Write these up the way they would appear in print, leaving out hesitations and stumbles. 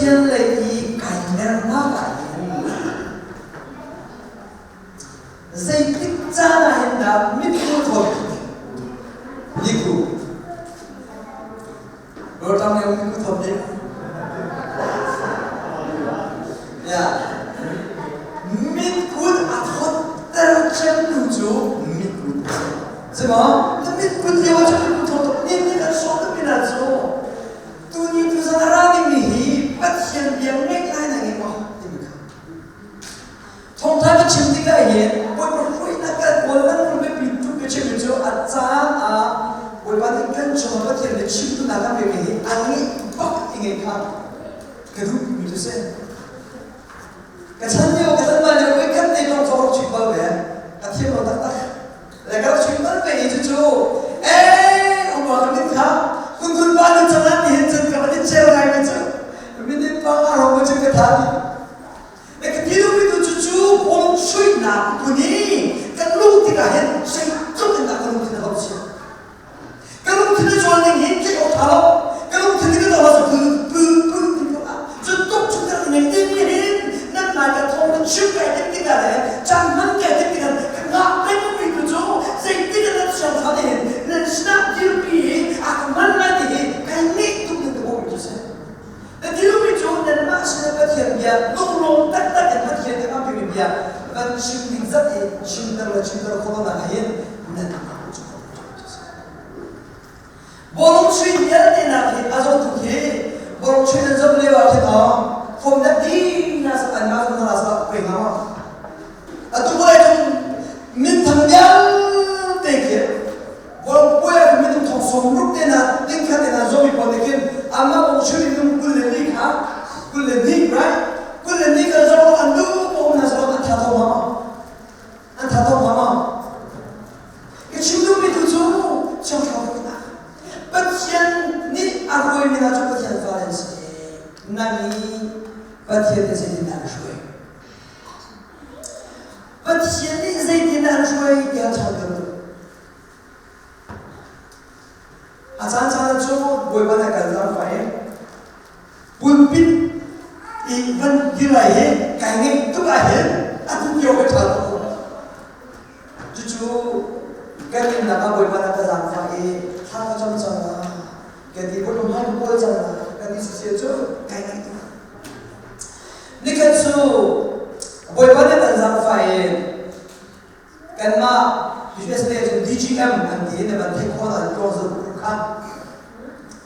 Pathian lei i kai mernak ah hin zeitik caan ah hin dah mitku thawt liku Rotam lio mitku thawt ding ya mitkut a thawtter cem tu cu mitkut a si. Sima na mitkut lio ah cun mitku thawt tuk ni ni kan sawm tu min ah cu tuni tuzan a ra dingmi hi Pathian bia ngeih lai na ngei maw timi kha. Thawngtha ka chim tikah hin Bawipa hruainak kan kawl lengmang biapi tuk ka chimmi cu a caan ah Bawipa nih kan chungah Pathian nih chimtu hna kan pekmi hi a ngeih bak i ngeih kha ka duh timi cu si. Ka chan lio ka chan bal lio i kan te tong thawng rak chim bal ve ka thiam lo taktak le ka rak chim bal ve i cucu ee upa ka min kha kun kun pa nu cang ah ti hin cun ka van i chel ngai mi cu minute pa nga rong ka chim ka tha ti le ka ti duhmi tu cucu bawm chuihnak phun i kan lung tikah hin zeitluk in dah ka lungthin a hau sia Ka lungthin a zual ning hi theih awk ṭha lo. Ka lungthin hi ka dawh ah pul pul pul ti ko ah cun tuk chung ka rak ngei timi hin nan hmai ka thawng na chim kai tik tikah le caan hman kai tik tikah ka ngah pengmi tu cu zeitik ah nan siang ṭha hin nan sinah dirpi hi a ka hman lai ti hi kai ngeih tuk ning ka bawhmi cu si. Na dirmi cu nanmah sinah Pathian bia lunglawm taktak in Pathian ka ngammi bia van chim ding zat i chimter le chimter khawh lonak ah hin nan Bawlung chuih vialte nak hi a zawt tuk hi bawlung chuih nan zoh lio ah khin aw fom dat ding na sak an ma zong na sa pe nga ma atu vawlei cung minthang vialte khi bawlung puai ah minung thong som ruk te na ding khat te na zomi pawl te khin amma bawlung chuih minung 22 kha 22 right 22 kan zoh an du pom na sa an tha tho ma An tha tuk hnga maw? Ka chim duhmi tu cu Thiangthlarau biaknak. Pathian nih a ruaimi hna cu Pathian fale an si. Nang hi Pathian nih zeitindah an hruai? Pathian nih zeitindah an hruai tiah ṭhang kan duh. A caan caan cu Bawipa nih a kal cang fai pulpit i van dir lai hi kai ngeih tuk ah hin a tu kio ka ṭha tuk. Cucu kan nunnak ah Bawipa nih ka zaangfah i thla ka cam cang la, kan ti Bawipa hmai ka kawl cang la, kan ti siseh cu kai ngeih tuk. Nikhat cu Bawipa nih kan zaangfah i Kanmah USA cu DGM an ti i na van theih khawh an tuah zul kha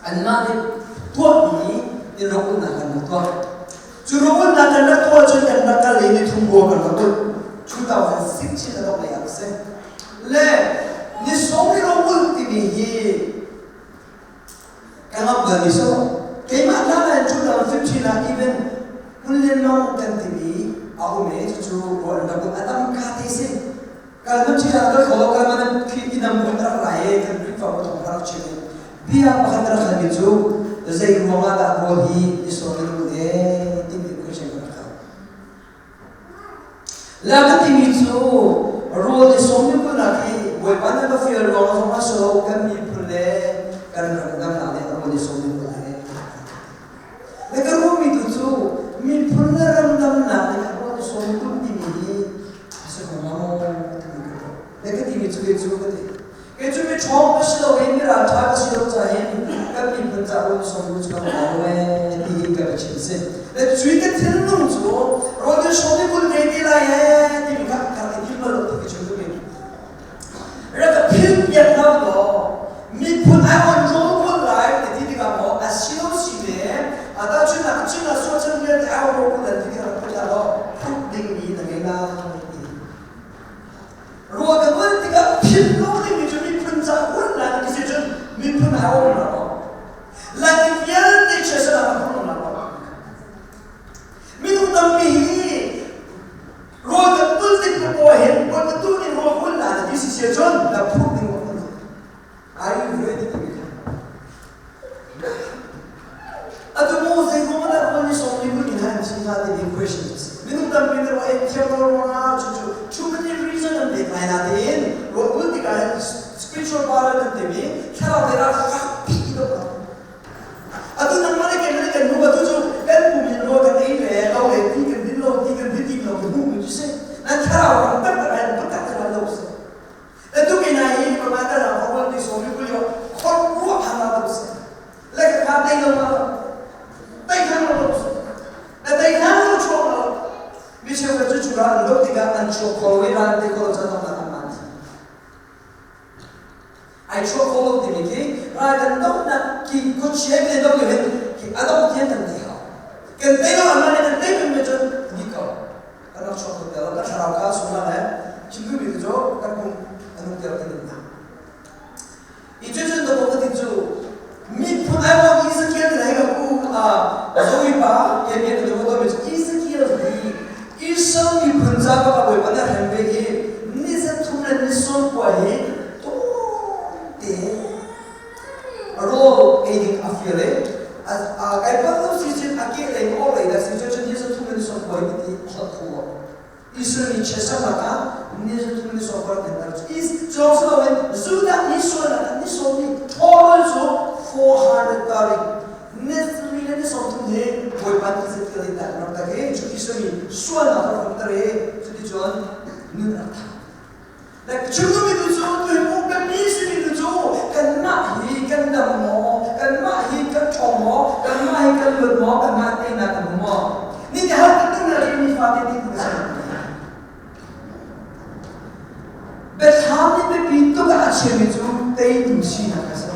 anmah nih tuahmi in rawkulnak kan rak tuah. Cu rawkulnak kan rak tuah cun kan rak kal i ni thum rua kan rak ulh. 2006 chin a dongh lei ah a si. Le ni sawm ni rawkulh timi hi ka ngamh bal mi so keimah hlan ah 2015 ah even Hmunlianmang kan timi a um i cucu rawl an rak a tam ka te si kal man chi kal kho kal man khi inam mun rak lai i kan Khrihfa bu thong rak chim i bia pakhat rak halmi cu zei ruang ah dah rawl hi i sawm in un e timi question ka rak hal La ka timi cu rawl i sawm ni kulnak hi Bawipa nih va fial ruang zong ah si lo kan miphun le kan ram damnak nih rawl i sawm ni kul ai. Le ka ruahmi tu cu miphun le ram damnak nih rawl i sawm kul timi hi a si ko hnga maw timi ka ruah. Le ka timi cu kei cu ka ti. Kei cu miṭhawng ka si lo i miralṭha ka si lo cahin kan miphun ca rawl sawm cu kan hau ee ti hi ka chim si. Le cui ka thinlung cu rawl in sawm i kul ngei ti lai ee timi kha ka i thim bal lo ti ka chim duhmi. Rak ka philh piak hna law miphun ai on rawl kul lai na ti tikah maw a si lo si ve a tahchunhnak chin ah suachan vialte ai on rawl kul nan ti tikah rak philh hlah law phut dingmi na ngei lai ti. Ruah kan uan tikah philh lo dingmi cu miphun ca uannak ti si cun miphun ha um lo. Laimi vialte chiasanak a phung lo. Minung tampi hi rawl kan pul tik paoh hin Bawipa tu nih rawl hul na ti si sia cun na phurh ding a um lo. Are you ready to be Atu mu zei ruang dah rawl ni sawm ni kul in han chim hna timi question a si. Minung tampi nih ruah ei thiam lo ruangah cucu too many reason an pek lai natein rawl kul tikah hin spiritual battle kan timi thlarau lei ah fakpi i doh Atu nangmah le keimah nih kan hmuh atu cu kan pum in chuak kho lo i ral an tei kho lo caan dongnak an man thi. Ai chuak kho lo timi khi ral kan dohnak ki khuachia kan doh lio hin khi a doh tiang kan tei hau. Kan tei lo anmah nih kan tei peng me cun ni ko. Kan rak chuak kho ti lo. Kan thlarau kha sungla le chimduhmi cu kan pum a nung ti lo ti nunnak. I cucun dawh ka ti cu miphun ai wang Ezekiel ti lai ka ku Zoe pa ke mi ka dawh mi cu Ezekiel hi Israel miphun ca ka bawipa na hrem ve i ni zathum le ni sawmkua hi te rawl ei ding a fial i kai pal lo si cun a ke lei ma lei dah si cun ni zathum le ni sawmkua hi ti hlat kho Israel mi chiatsernak ah ni zathum ni sawmkua an tar cu cu si loin Judah ni sualnak ah ni sawm ni ṭhawl cu 430 ni mi le ni 30 hi Bawipa nih Ezekiel in dah rak tak i cu Israel mi sualnak rak um ter i cuticun nun a rak thah. Like chimmi tu cu tuhi biapi simi tu cu kanmah hi kan dam maw kanmah hi kan ṭhawng maw kanmah hi kan luat maw kanmah teinak kan hmu maw ni ni har kan tung na mi fate ti tu si Biathlam nih biapi tuk ah a chiami cu teitu sinak a si.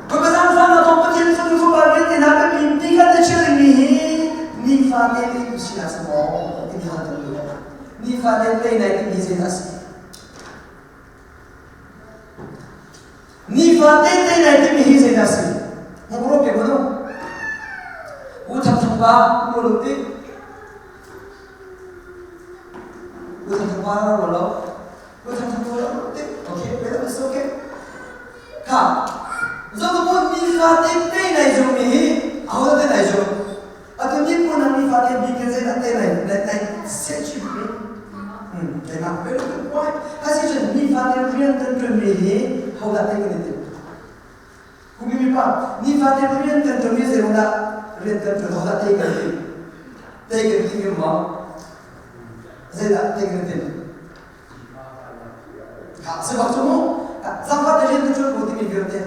Khuapazang fana thawng Pathian fanu fapa vialte hna biapi ti kha na chia dingmi hi nifate teitu sinak si maw timi hal kan duh. Nifate tei nai timi zeidah a si? Nifate tei nai timi hi zeidah a si? Hmang ro pe manu. U thang thang pa ro lo ti. U thang thang pa ro lo. U thang thang pa ro ti. Okay, wait, it's okay. Kha. Zo tu mun nifate tei nai zung mi hi aho te nai zung? Atu ni pun ah nifate bik in zeidah te nai nai nai seh chih mi keimah very good point. Asicun nifate rian kan ṭuan mi hi hodah te kan i timh? Kumi mi pa nifate rian kan ṭuan mi zeiruangdah rian kan ṭuan hodah te kan i timh? Te kan i tim maw? Zeidah te kan i timh? Kha si bak cu mu. Zangfate rian kan ṭuan ko timi vialte.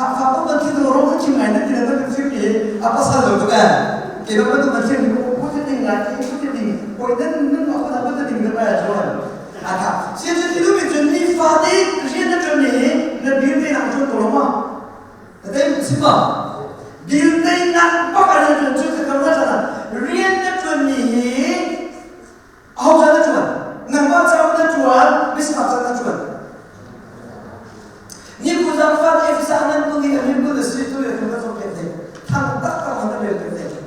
Fa ko kan thil ro kan chim ngai nan ti nan kan fim i a pasal lo tuk eh ke lo kan kan fim ko ko te ding lai ko te ding koi nan nan ma ko na ko te ding na ba chuan a tha sia chu ti lu mi chun ni fa te rian na chun ni na bil te na chun ko lo ma na te si ma bil te na pa ka na chun chu ka kam na chana rian na chun ni hi Aho ca na ṭuan? Nangmah caah na ṭuan, misifak caah na ṭuan. Ni ku zangfak Efesa nan tung i a min na si tu le tu na zong pek ding. Thang taktak man na rel pek ding.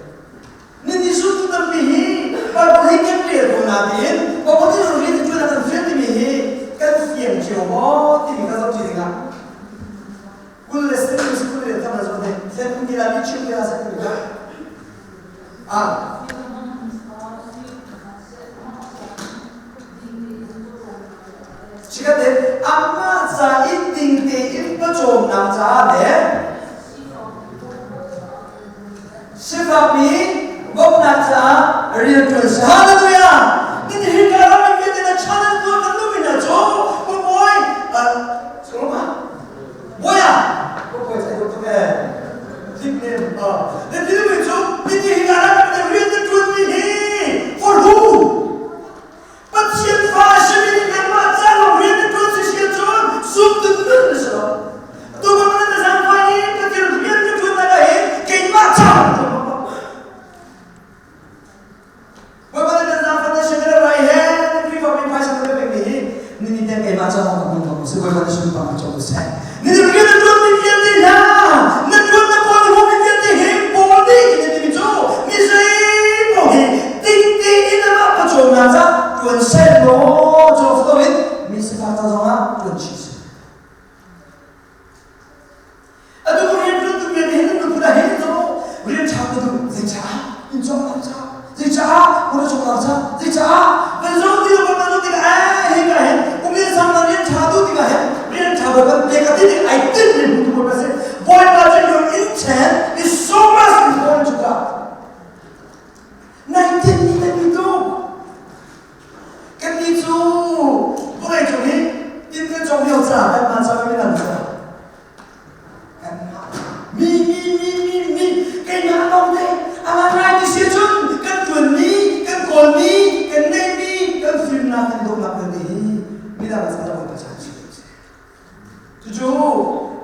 Ni ni su tu tampi hi Bible hi kan rel ko na tiin Bible hi rian ṭuan ah kan fian timi hi kan fiang cio maw timi ka zoh ṭi dingah kul le sen si kul le tam na zoh ding. Sen ti la mi chim ti la sen ti la. Ah. Chikkhat amah ca i ding tein pawcawmnak caah le sifakmi bawmhnak caah rian ṭuan si. Hallelujah! Nin hi ka ram in vialte na chan an tuah kan duhmi hna cu bawi Solomon bawi ah bawi sai ko tuk eh zik nem na thil cu niti hi ka ram in rian na ṭuanmi hi for who Pathian fa a simi nih nangmah ca lawng rian na ṭuan si si ahcun zumtu nun na si lo. Tu bantuk na zaangfah i Pathian rian ka ṭuannak ah hin keimah ca lawng ṭuan bak. Bawipa na zaangfah na sin na rai he na Khrihfa mi phaisa na pekmi hi nini te keimah ca lawng ka hmun bak si Bawipa na sunpar ka cawm seh. Nini rian na ṭuanmi vialte hna na ṭuan na pawl huami vialte hi pawl nih na timi cu mi zei paoh hi ding tein amah pawcawmnak ca ṭuan seh law caw fo in mi sifak ca zongah ṭuan chih si. Atu rian ṭuan tu vialte hi nan nuphun ah hin cu rian ṭha ka duh zeicah inn cawknak ca zeicah motor cawknak ca zeicah kan zo ti lo kan zo tikah eh hi ka hin kum in sang na rian ṭha duh tikah hin rian ṭha bo kan pe ka ti tik ai tin mi hmu tu ka si Bawipa cu your intent is so much important to God nai tin ni na mi tu kan ni cu vawlei cung hi tin kan cawk lio ca kan ma ca mi nan ca mi mi mi mi mi keimah lawng te a ngai ti si cun kan kawlmi, kan neihmi, kan fimnak, kan dawtnak vialte hi midang caah Bawipa caan si ko seh. Cucu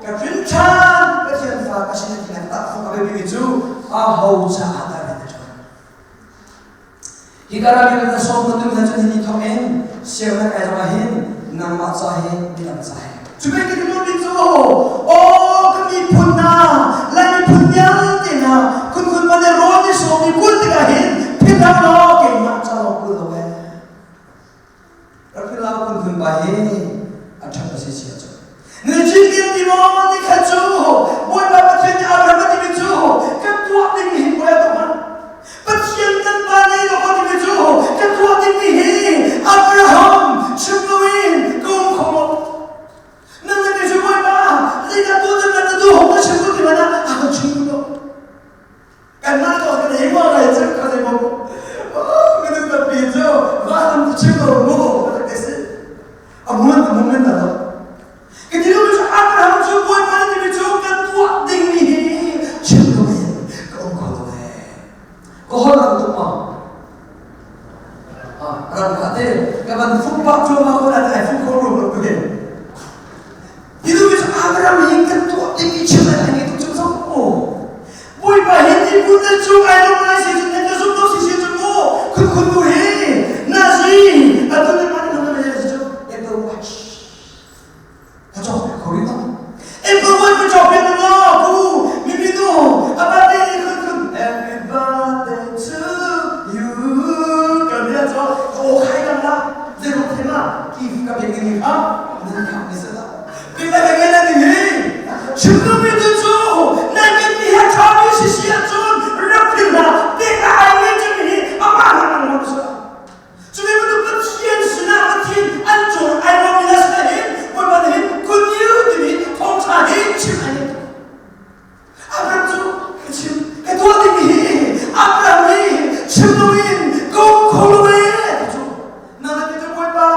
ka hrinṭhan Pathian fa ka si tinak tahfung a biapimi cu aho caah dah rian na ṭuan? Hi karami na sawm na tum hna cun hi ni thawk in sianginn kai zong ah hin nangmah ca he midang ca he. Cu bantuk in mi cu aw ka miphun hna Lai miphun vialte hna khunkhun man le rawl ni sawm ni kul tikah hin philh hlah law keimah ca lawng kul lo ee. Rak philh hlah khunkhun pa hi a ṭhat a si sia cu. Na chin ti maw ni khat cu Bawipa Pathian nih Abraham a timi cu kan tuah dingmi hi puai a tuah hmanh. Pathian kan pa nei lo a timi cu kan tuah dingmi hi Abraham chim loin ka um kho lo. Nan na cu Bawipa zeidah tuah ding na duh ka chim ko ti mana a kan chim lo. Kanmah tuah kan ei ma lai cu ka zei mo. Minung tampi cu va lam chim lo mu ka si. A mun a mun men lo. Ka ti lo cu Abraham cu Bawipa na timi cu kan tuah dingmi hi chim lo in ka um kho lo ee. Ka holh rang tuk ma? Ah, rang ka te ka van fuk pak cu ma ko na ai fuk kho rum lo tu hin. Ti lu cu Abraham hi kan tuah dingmi chim le ai ngi tuk cu zong mu. Bawipa hi ti kun na cu ai lo lai si cun na zum lo si si cun mu khun khun mu hi na zi atu na ma na na si cu Apple Watch. Ka cawk piak kho rih lo. Apple Watch ka cawk piak lo ku mimi nu a birthday khun khun Happy birthday to you ka bia cawk ka aw khai kan la zei ruk thema ki ka pek ding kha nan khak ni se la Pila ka ngei na ding hi chim duhmi tu cu nan kan mi he ṭha mi si si ahcun rak phil hlah pek a ai ngai cangmi hi amah hna nang ma si cu ve bantuk Pathian sinah Pathian an cung ai lawmmi na sinah hin Bawipa nih hin good news timi thawngṭha hi chim ai ngai Abraham cu ka chim ka tuah dingmi hi Abraham hi chim loin ka um kho lo ee ti cu nang le kei Bawipa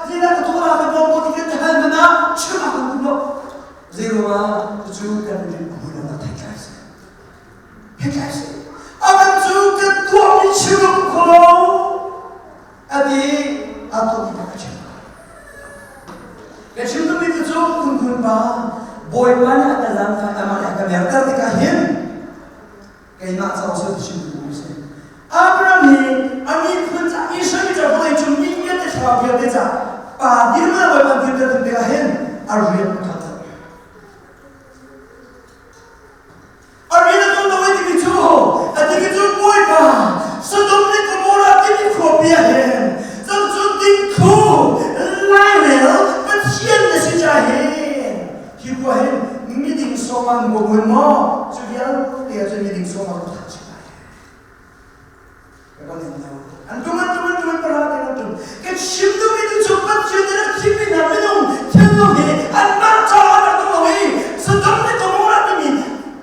zeidah ka tuah la ka bawm ko ti kan hal hmanh ah chim a kan duh lo zei ruangah cucu kan rin a hmun ah theitlai si theitlai si Abraham cu kan tuahmi chim a um kho lo a ti a tuahmi ka chim Ka chim duhmi cu khunkhun pa Bawipa nih a ka zaangfah amah nih a ka merter tikah hin keimah caah si chim duhmi a si. Abraham hi a miphun ca Israel mi ca vawlei cung mi vialte thlarau vialte ca pa dirhmun ah Bawipa dirter ding tikah hin a rian a ṭuan A rian a ṭuan lo ai timi cu a timi cu Bawipa Sodom le Gomorrah timi khuapi ah hin cang cu dingthlu lairel Pathian na si ca hin hi khua hin miding sawm an buai maw cu vialte ah cun miding sawm an thah chih lai. An tum an tum an tum an para an tum. Kan chim duhmi tu cu Pathian nih rak thimmi hna minung thinlung hi anmah caah rak tum lo i Sodom le Gomorrah timi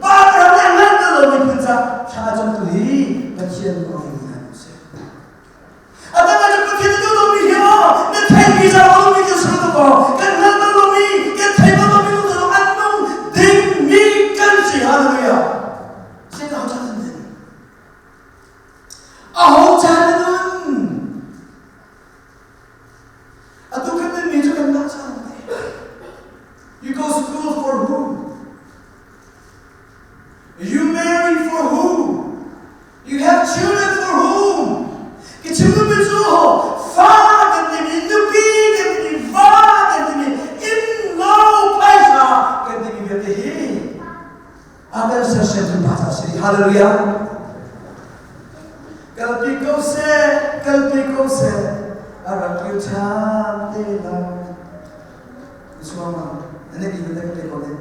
pa ram le ngan tel lo miphun ca thla cam tu hi Pathian kong in hna si. A dang ah Pathian na duh lomi hi maw na theihmi za lomi kan si lo kan hngal bal lomi kan thei bal lomi lu an nung dingmi kan si hallelujah. Satan chan Aho caan na nun? Atu kan nunmi cu kanmah caan te. You go school for who? You marry for who? You have children for whom? Ka chim duhmi cu fa kan timi, nupi kan timi, va kan timi, innlo phaisa kan timi vialte hi a kan sersiamtu Pa ca si. Hallelujah. Kalpi ko seh, kalpi ko seh, a rak kir ṭhan te lai. Suama, na bi na ka pe ko ne.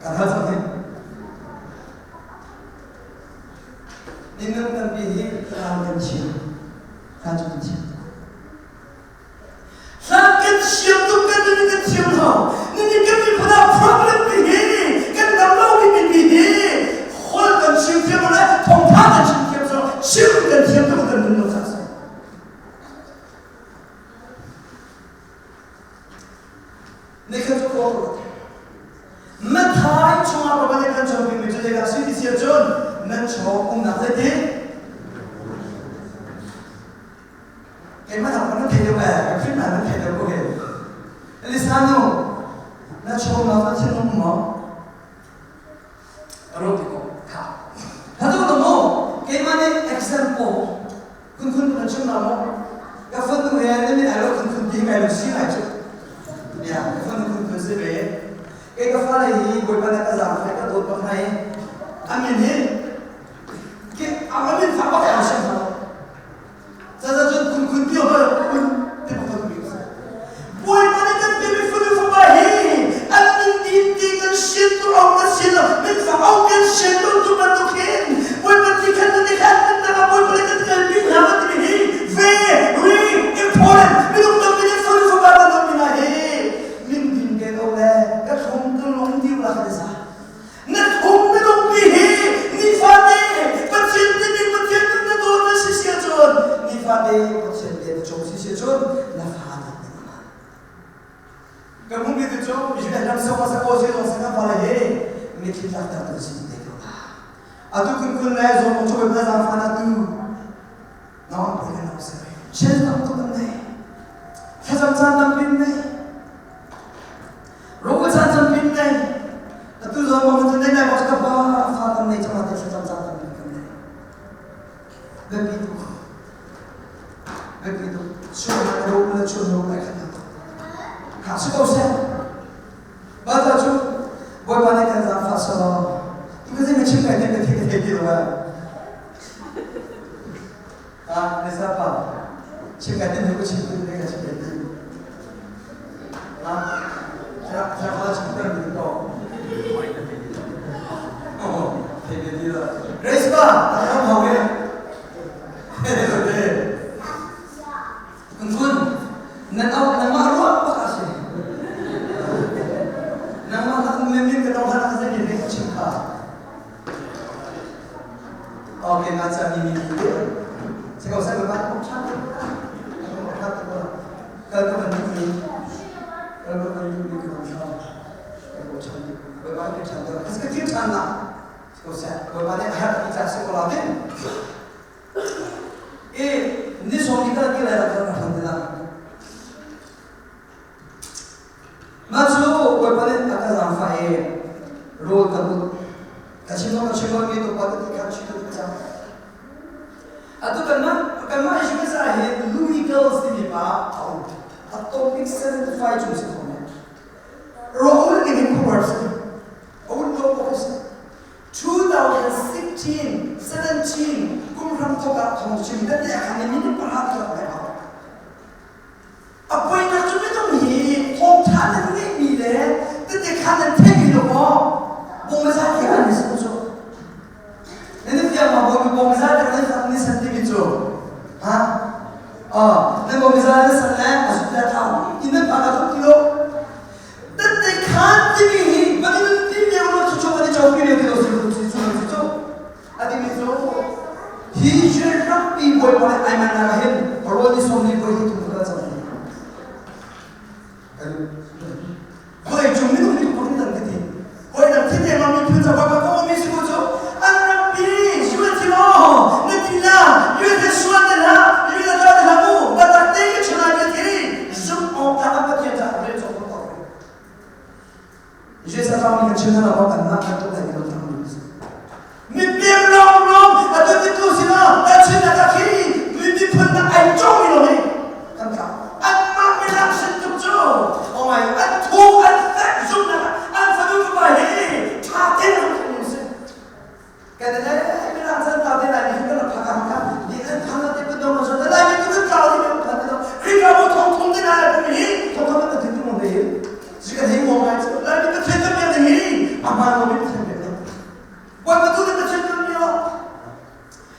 Ka hal cang hin. Minung tampi hi hlan kan thiam. Hlan cu kan thiam. Hlan kan thiam tuk kan nun kan thiam lo. Nini kan miphun ah problem pi hi kan dam lo mi mi hi holh kan chim thiam lo le thawngtha kan chim thiam so chim kan thiam tuk kan nun lo sa si. Nikhat cu kawl Matthai Ro ti ko kha. Hatu lo mo keimah nih example kun kun kan chim na mo ka fanu he nan min ai lo kun kun ti kai lo si lai cu. Ya, ka fanu kun kun si ve. Kei ka fale hi Bawipa nih ka zaang fai ka dawt bak hna i a min hi ki a min fak bak ai sim hna. Caza cun kun kun ti hoi kun ti bak kan bi. Bawipa nih kan pemi fanu fapa hi an min din ti kan sin tu au kan sin lo min fak au kan sin lo tu bantuk hin Bawipa ti khan na ti khan kan nak ah Bawipa nih kan kalpi hna ma timi hi very important minung tampi nih fanu fapa kan dawt mi hna hi min din ke ko le ka thlum ka lung diu la ka za na thlum minung pi hi nifate Pathian timi Pathian kan na dawt na si sia cun nifate Pathian bia na cawm si sia cun na fa dawt na ma ka hmu mi tu cu UN ram song sa ko si long sa ka fa le he mitthli tlak ter tu si te ko la atu kun kun le zong mong chu ba zang fa na tu na on pui le se chen tam tu kan nei thlacam caan tam pin nei ro caan tam pin nei atu zong mong tu nei nai bok ka pa fa tam nei chama te thlacam caan tam pin kan nei biapi tu biapi tu chuan na ro na chuan ro lai khan kha si ko se ba ta chu Bawipa nih kan zaangfah selaw tu ka zing chim kai te ka thi ka thei ti lo Ah, Nisa pa. Chim kai tin ka chim tin ka chim kai tin. Ah, saya saya kalau chim tin ni to. Oh, thei ke ti la. Grace pa, tak ham hau ke. Oke. Kun kun, nan au nangmah ruah pak asi. Nangmah nak mimim ka tong hana ka ni ka chim kha. Ok, ngacha mi mi mi te. Se kau saya bapak kok chan. Kal ka man ni. Kal ka man ni ka man sa. Kau chan ni. Bapak ke chan da. Kas ka thil chan na. Kau saya bapak ne har ki cha se ko la din. E ni som ni ka ki la ka han de la. Mah cu Bawipa nih a ka zaangfah i rawl kan ulh. Ka chim zong ka chim lomi tupa tete kha chim ka duh cang. Atu kanmah kanmah US ah hin Louis Girls timi pa a um. A topic 75 cung si kho men. Rawl ulh ning hin khuaruahhar si. A ulh lo awk a si. 2016, 17 kum hramthawk ah thawngchim kan ti ah khan minute pahra ka rak ngai bak. A poinak cu minung hi thawngṭha nan ngeihmi le tete kha nan theihmi lo maw bawmza khi an i sung cu. Nan i fiang ma bawi bawmza te nan fak ni san timi cu. Ha? Oh, nan bawmza nan san le a zut le thau in nan pa ka tuk ti lo. Tete khan timi hi van in ti lio lo chu chu van i chau pi lio ti lo si cu cu cu cu. A timi cu hi Israel rampi bawipa nih ai man ah hin rawl ni sawm li voi hi thum ka cang vawlei cung minung nih pun kan ti voi dang thi te ma miphun ca bawipa ko mi si ku cu an rampi sual thi lo na ti la yue te sual te la yue te ta te la mu batak te ke chana ke thi zum awk ta kan pathian ca rel cawk ko Jesuh ram kan chim hna kan mah kan tuk lai kan thang mi mi pem long long atu ti tu sila ta chin na ka khi mi mi phun na ai chong mi lo hi kan ka an mah mi lam sin tuk cu oh my an thu an fek zum na an fanu tu pa hi tha te na kan si kan le mi lam san ta te lai mi kan pha ka ka ni an thang na te pun dong so lai mi tu kan ka ni kan pha te dong Khrihfa bu thong thong te na lai mi hi thong thong na tin tu mo ne si kan hei mo ngai chu lai mi pathian kan bia ding hi a hmaan lo mi pathian bia ding Bawipa tu nih pathian kan bia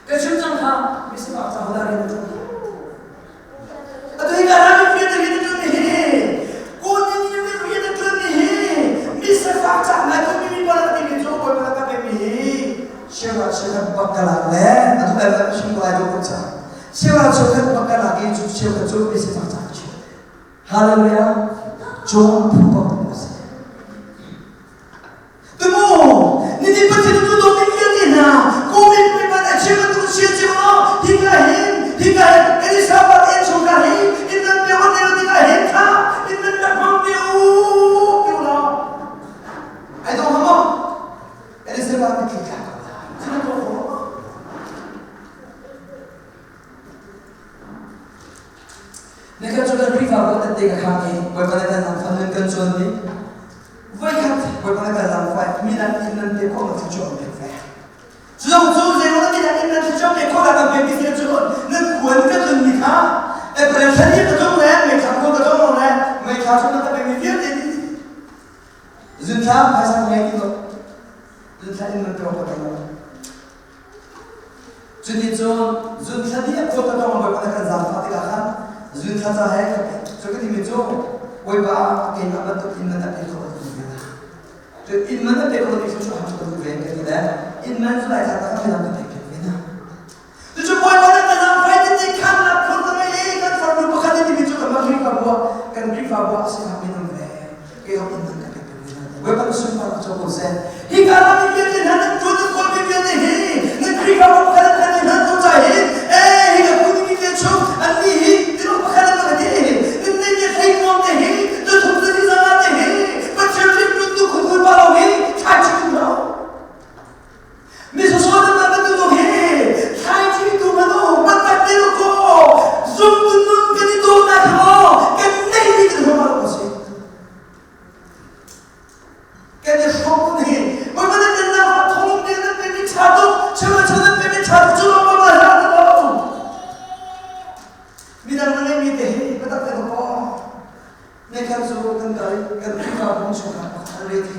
ka chim cang kha mi sifak ca hodah rian na ṭuan Atu hi ka ram rian na rian na ṭuan mi hi kawl nih ni rian na ṭuan mi hi mi sifak ca ngai ko mi mi pala ti mi cu Bawipa ka pek mi hi cheukhat cheukhat bakkalak le atu lai la chim lai ko ca cheukhat cheukhat bakkalak i cu cheukhat cu mi sifak ca chim Hallelujah John phu bak a si Tumu nini Pathian tu do mi vialte hna Covid mi man a chim tu sia chim lo hika hin hika hin Elizabeth in chung ka hi in nan pe wa ne tika hin kha in nan rak hmang pe u piu lo ai dong hamo Elizabeth. ka mitthli tla ko la. Khana ko ko. Na kan cu kan Khrihfabu tette ka khang i Bawipa na kan langfan nan kan cawn mi voikhat Bawipa na kan langfai mi nan inn nan te khawh na thluachuah an pek ve. Cu zong cu zeiruang ah mi nan inn nan thluachuah pek khawh kan pek ti si cu nan khuan ka tlun mi kha April thla ni ka tlung le May thla khuan ka tlung le May thla chung na ka pek mi vialte Zunthla phaisa ka ngei ti lo. Zunthla inn man pe ka lo. Cuticun zunthla dih a khua ka tong Bawipa na kan zaangfah tikah khan zunthla ca he ka pek. Cu ka timi cu Bawipa keimah bantuk inn man a pe kho ka ti ve la. Cu inn man a pe kho ti cu ham ka duh ve ka ti le inn man cu lai thla ka midang ka pek ve na. Cucu Bawipa na kan zaangfah ti khan na phun ka ngei i kan farnu pakhat i timi cu kan Khrihfabu ah kan Khrihfabu ah a si hngami nan ve. Kei zong inn man ka pek ve na. Bawipa na sunparnak co ko seh. Hi ka ram mi vialte hna nan ṭuan nan kawl mi vialte hi nan Khrihfabu pakhat an khat hna tu ca hi ee hi ka phun mi te chung an ni hi minung pakhat an ka ti nan nei mi hlei nuam te hi tu thum tu ni zanga te hi Pathian rin ṭuan tu khun pa lo hi thlai chi tu lo mi soso nan nan tu tu hi thlai chi tu manu patak te lo ko zum tu nun kan i tu na kho kan nei mi kan ho ma lo si Kan i hrawm hi Bawipa nan nunnak ah thawng te nan pemi ṭha tuk cheuhra nan pemi ṭha tuk cu lawng Bawipa hlah ti lo midang na ngeihmi te hi biatak te ka paw ne khan cu kan kal kan Khrihfabu chungkhar pakhat an re thei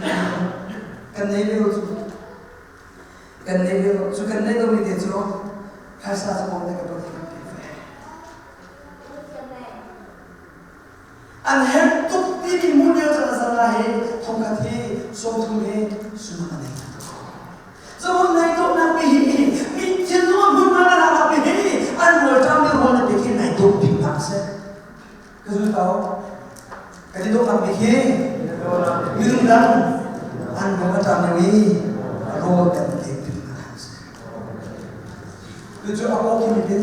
kan nei lio cu kan nei lio cu kan nei lomi te cu phaisa cu bawm te ka pek ve An herh tuk timi hmuh lio caan zan ah hi thongkhat hi 30 hi sung a nei Zamun nai dawhnak mi hi mi thinlung a hmun hna nak mi hi an rawl ṭam mi rawl na pek hi nai dawh bik nak a si. Ka zul ko. Ka ti dawhnak mi hi minung dang an rawl a ṭam lio i rawl kan pek bik nak a si. Cucu a aw khi mi bin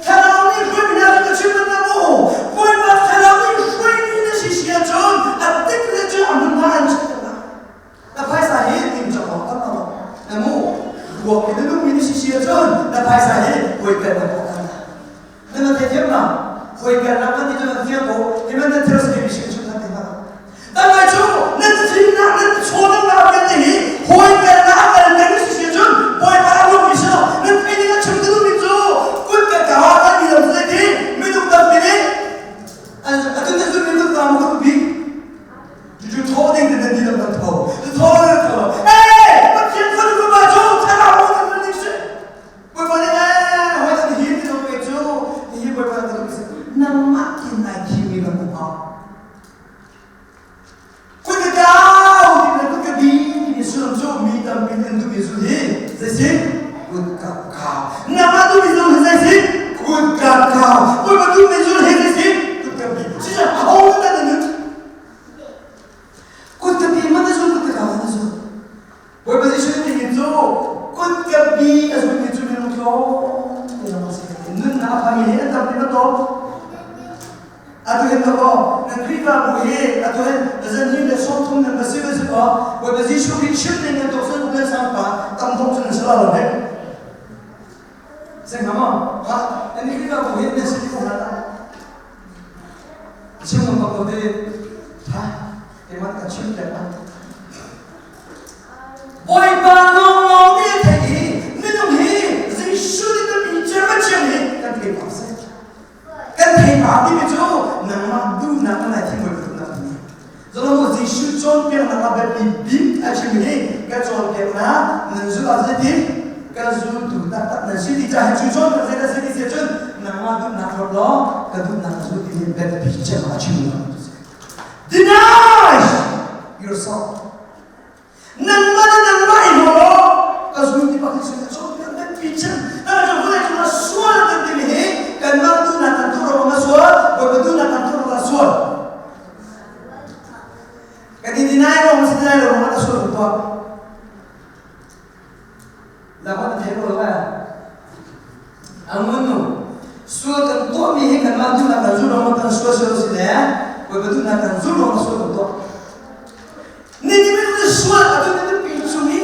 Thlarau nih hruaimi hna cu ka chim bal hna maw? Bawipa Thlarau nih hruaimi na si si ahcun a tik le cu a hmunhma an chim hna. Na phaisa hi ting cawk awk tam lo. Na mu ruak in na nungmi na si si ahcun na phaisa hi hawikel na pawk hna. Na na theithiam ma? Hawikel nak kan ti cu nan fiang ko. Hi man nan thil si mi chim chim hna te hna. Tangkai cu nan fimnak nan chawlehnak vialte hi hawikelnak a kal peng si si cun Bawipa a lungmi si lo nan theih ding a chim ka duhmi cu kut ka ka ah kan mi lam cu zeiti minung tampi nih atu na zummi tu ka mu ka bik cucu thaw ding te nan di lam kan tho thaw nan tho eh Pathian fanu pa cu thlarau kan ding si Bawipa nih eh hawi dang hi ti lo pe cu hihi Bawipa ka duh si nangmah kin nai thimmi lam um hau Kut ka kau ti le kut ka bi timi sullam cu mi tampi nih an duhmi sul hi zei si? Kut ka kau. Nangmah duhmi sul hi zei si? Kut ka kau. Bawipa duhmi sul hi zei si? Kut ka bi. Cucu aho dah na nun? Kut ka bi man na zul, kut ka kau na zul. Bawipa Jesuh nih timi cu kut ka bi a zulmi cu minung tlawm te lawng a si. Nunnak a phami hi an tam ti bantuk. Atu hin kaw nan Khrihfabu hi atu hin zan hi le 30 nan va si va si kaw Bawipa Jesuh Khrih chim ning nan tuk sun nan sang pa tam thong cun nan si lo he. Sing hama ha nan Khrihfabu hi nan si ti ko hna Chim ngam bak ko te ha keimah ka chim le pa Bawipa lawnglawng nih a theih i minung hi Jesuh nih kan min chiamchiam hi kan thei pa seh. Kan thei pa timi cu nangmah duhnak na nai thim Bawipa duhnak timi. Zalong Jesuh cawnpiaknak ah biapi bik a chim hi ka cawnpiaknak nan zulh ah zeitin ka zultu taktak nan si ti ca hi cu cawnpiak zeidah si ti si cun nangmah duhnak hlawt law ka duhnak zul ti hi biapi cem a chim Deny yourself. Nangmah le nangmah i hlaw law ka zul ti bak hi cawnpiak biapi cem. Kan cu vawlei cungah sual kan timi hi kanmah duhnak kan tuah ruangah a sual, Bawipa duhnak kan tuah ruangah a sual. Kan i deny ruang si deny lo ruangah a sual kan tuah. Lakon na thei lo lo eh. Angun nu sual kan tuahmi hi kanmah duhnak kan zul ruangah kan sual sual si le Bawipa duhnak kan zul ruangah sual kan tuah. Ni ni min sual atu ni pi chung i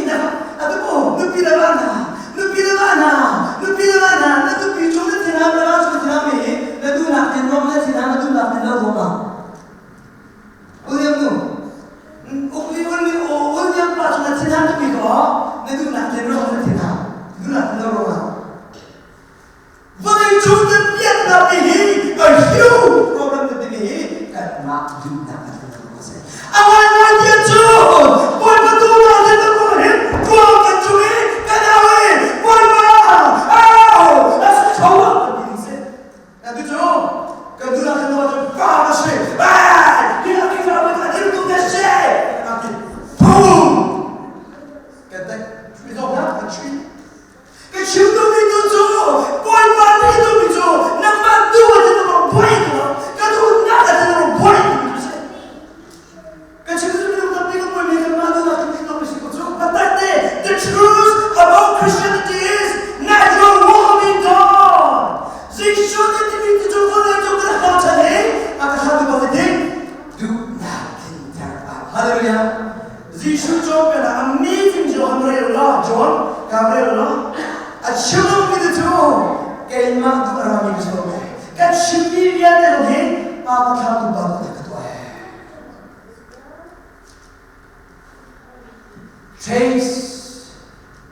Taste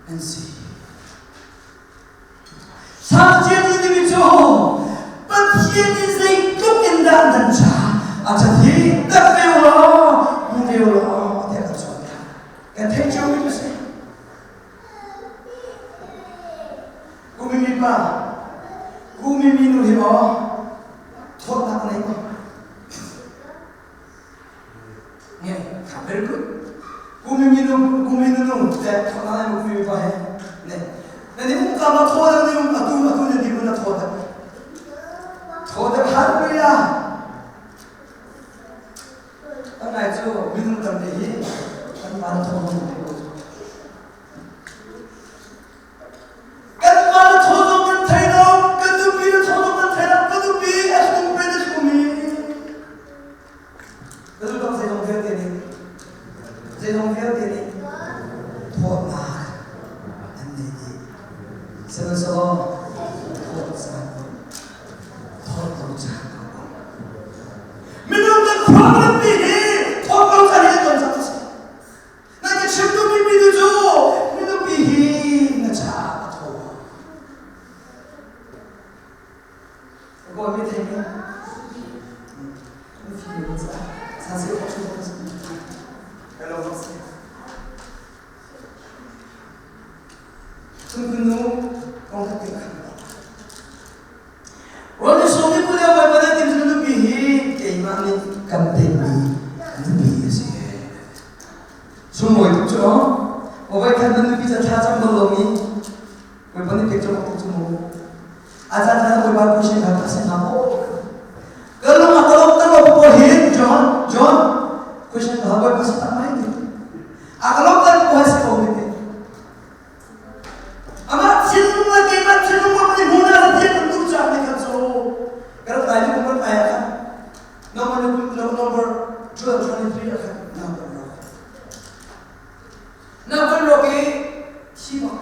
and see. Sangchiat i timi cu Pathian nih zeitluk in dah nan ca a ṭhat hi tak ve u law hmu ve u law tiah kan cawnpiak. Kan theih cio mi cu si. Kumimi pa, kumimi nu hi maw thawtnak nei maw? Nge, very good. Kumimi nu, kumimi nu te thawtnak nei maw kumimi pa he? Ne. Na ni um ka ma thaw na ni um atu atu na ni na thaw tak. Thaw tak hallelujah. Ang ngai cu minung tam hi kan van thaw mu. Kanmah na thaw zong kan thei lo, kan nupi na thaw zong kan thei lo, ka nupi a hlum pe na hlum hi. Ka zumh zeizong vialte nih zeizong vialte nih thawtnak an nei dih. Sihmanhsehlaw thawt caan thawt lo caan a um. Minung kan problem mi hi thawt lo caan hi kan ton cang a si. Na ka chim duhmi mi cu minupi hi na caah a thaw. Ka kawl mi thei mi. Cun nu kong khat te khan. Rawl sung ni kul bawipa nih tim cu nupi hi keimah nih kan pekmi nupi a si. Sunglawi tuk cu aw voikhat nan nupi ca thla cam bal lomi bawipa nih pek cu tuk cu mu. A caan caan bawipa question kha ka sin hna maw? Ka lung a ka lawm ta lo po hin John John question ka bawipa si tak mai ni. A ka lawm ta ko si ko ni. Amah thinlung le keimah thinlung ma kan hmu na la thian kan duh caah ni kha cu ka rak lai kum kan ai ah khan number number 12 23 ah khan number rock number rock i thi bak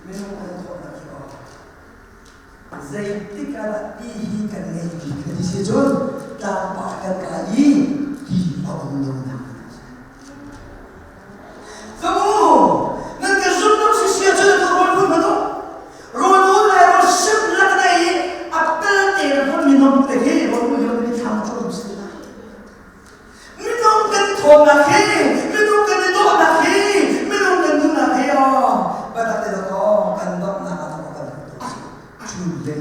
minung kan thawhnak hi aw zeitik ah dah ti hi kan ngei ti kan ti si cun tlangpar kan kai i ti a um lo nak Kamu, nan ka zumh lo si sia cun ka rawl phun hmanh u. Rawl ul lai rawl sim lak na i a pel te na phun minung te hi rawl ul yo ni thang cu si la. Minung kan thawnak hi, minung kan i dawhnak hi, minung kan duhnak hi aw, batak te aw kan donghnak ah kan cu le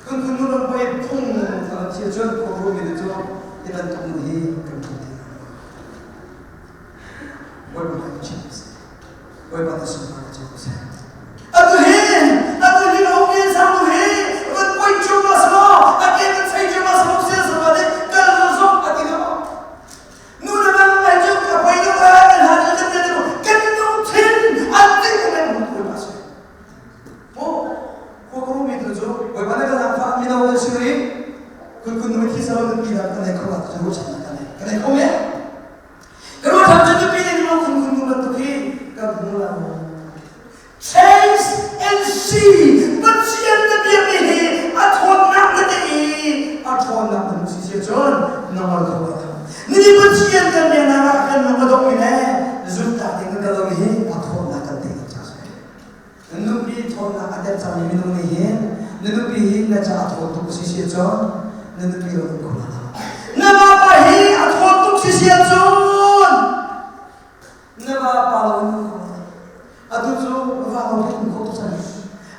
Kan kun nu ram poi phung thil cun phung mi cu hi bantuk nu hi kan hmu ti Bawipa nih chim Bawipa nih sunpar ka chim seh. Atu hin atu hin hong in sang tu hi van poi chu ma sa a ke kan chei chu ma sa sia sa ma de kal zo ati ka mo Nu le va ngai cu ka poi lo eh kan ha cu kan te kan nung thin an ti ko men mu tu ma si. Mu ko ko mi tu cu Bawipa na ka zaangfah mino an si ri kun kun nu thi salo kan pi da kan nei kho la cu chan kan nei kan nei kho me. Ka ruah tham cu pi ne nu kun kun nu bantuk hi kan hmu la mu. Taste and see Pathian na biakmi hi a ṭhawnnak na theih i a ṭhawnnak na hmuh si si cun na ngol kho lo. Nihin Pathian kan biaknak ah kan lung a dongh i le zumhtak ding kan kal hi a ṭhawnnak kan theih lo caah si. Na nupi ṭhawnnak a tem cangmi minung nih hin na nupi hi na caah a ṭhawn tuk si si cun na nupi lo in kho lo. Na vapa hi a ṭhawn tuk si si cun na vapa lo in kho lo. Atu cu va lo in um kho tu cang.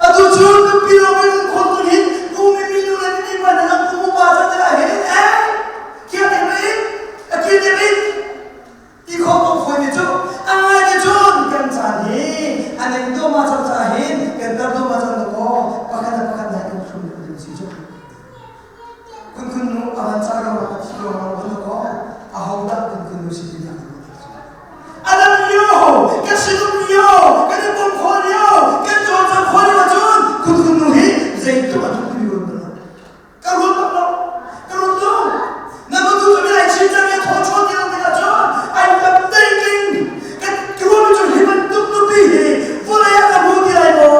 Atu cu nupi lo in um kho tu hin kum mi nu le mi pa na lam kum pa chan te hin eh kia te mi a kia te mi ti kho ko foi mi cu a ngai te cun kan caan hi an eng do ma cang ca hin kan tar do ma cang do ko pakhat le pakhat nai kan thlum ding si cu kun kun nu avan ca ro ma thi ro ma lo ko a ho dah kun kun nu si ti na Adam lio, kan sinum lio, kan i pum khawh lio, kan cawlcangh khawh lio ahcun kunkhun nu hi zeitluk a tluk timi ruat bal lo. Ka ruat bak lo. Ka ruat lo. Na matu cu ai chin cang i thaw chuah ti lo tikah cun ai lam teiking. Kan ruahmi cu hi bantuk nupi hi vawlei ah ka hmu ti lai maw?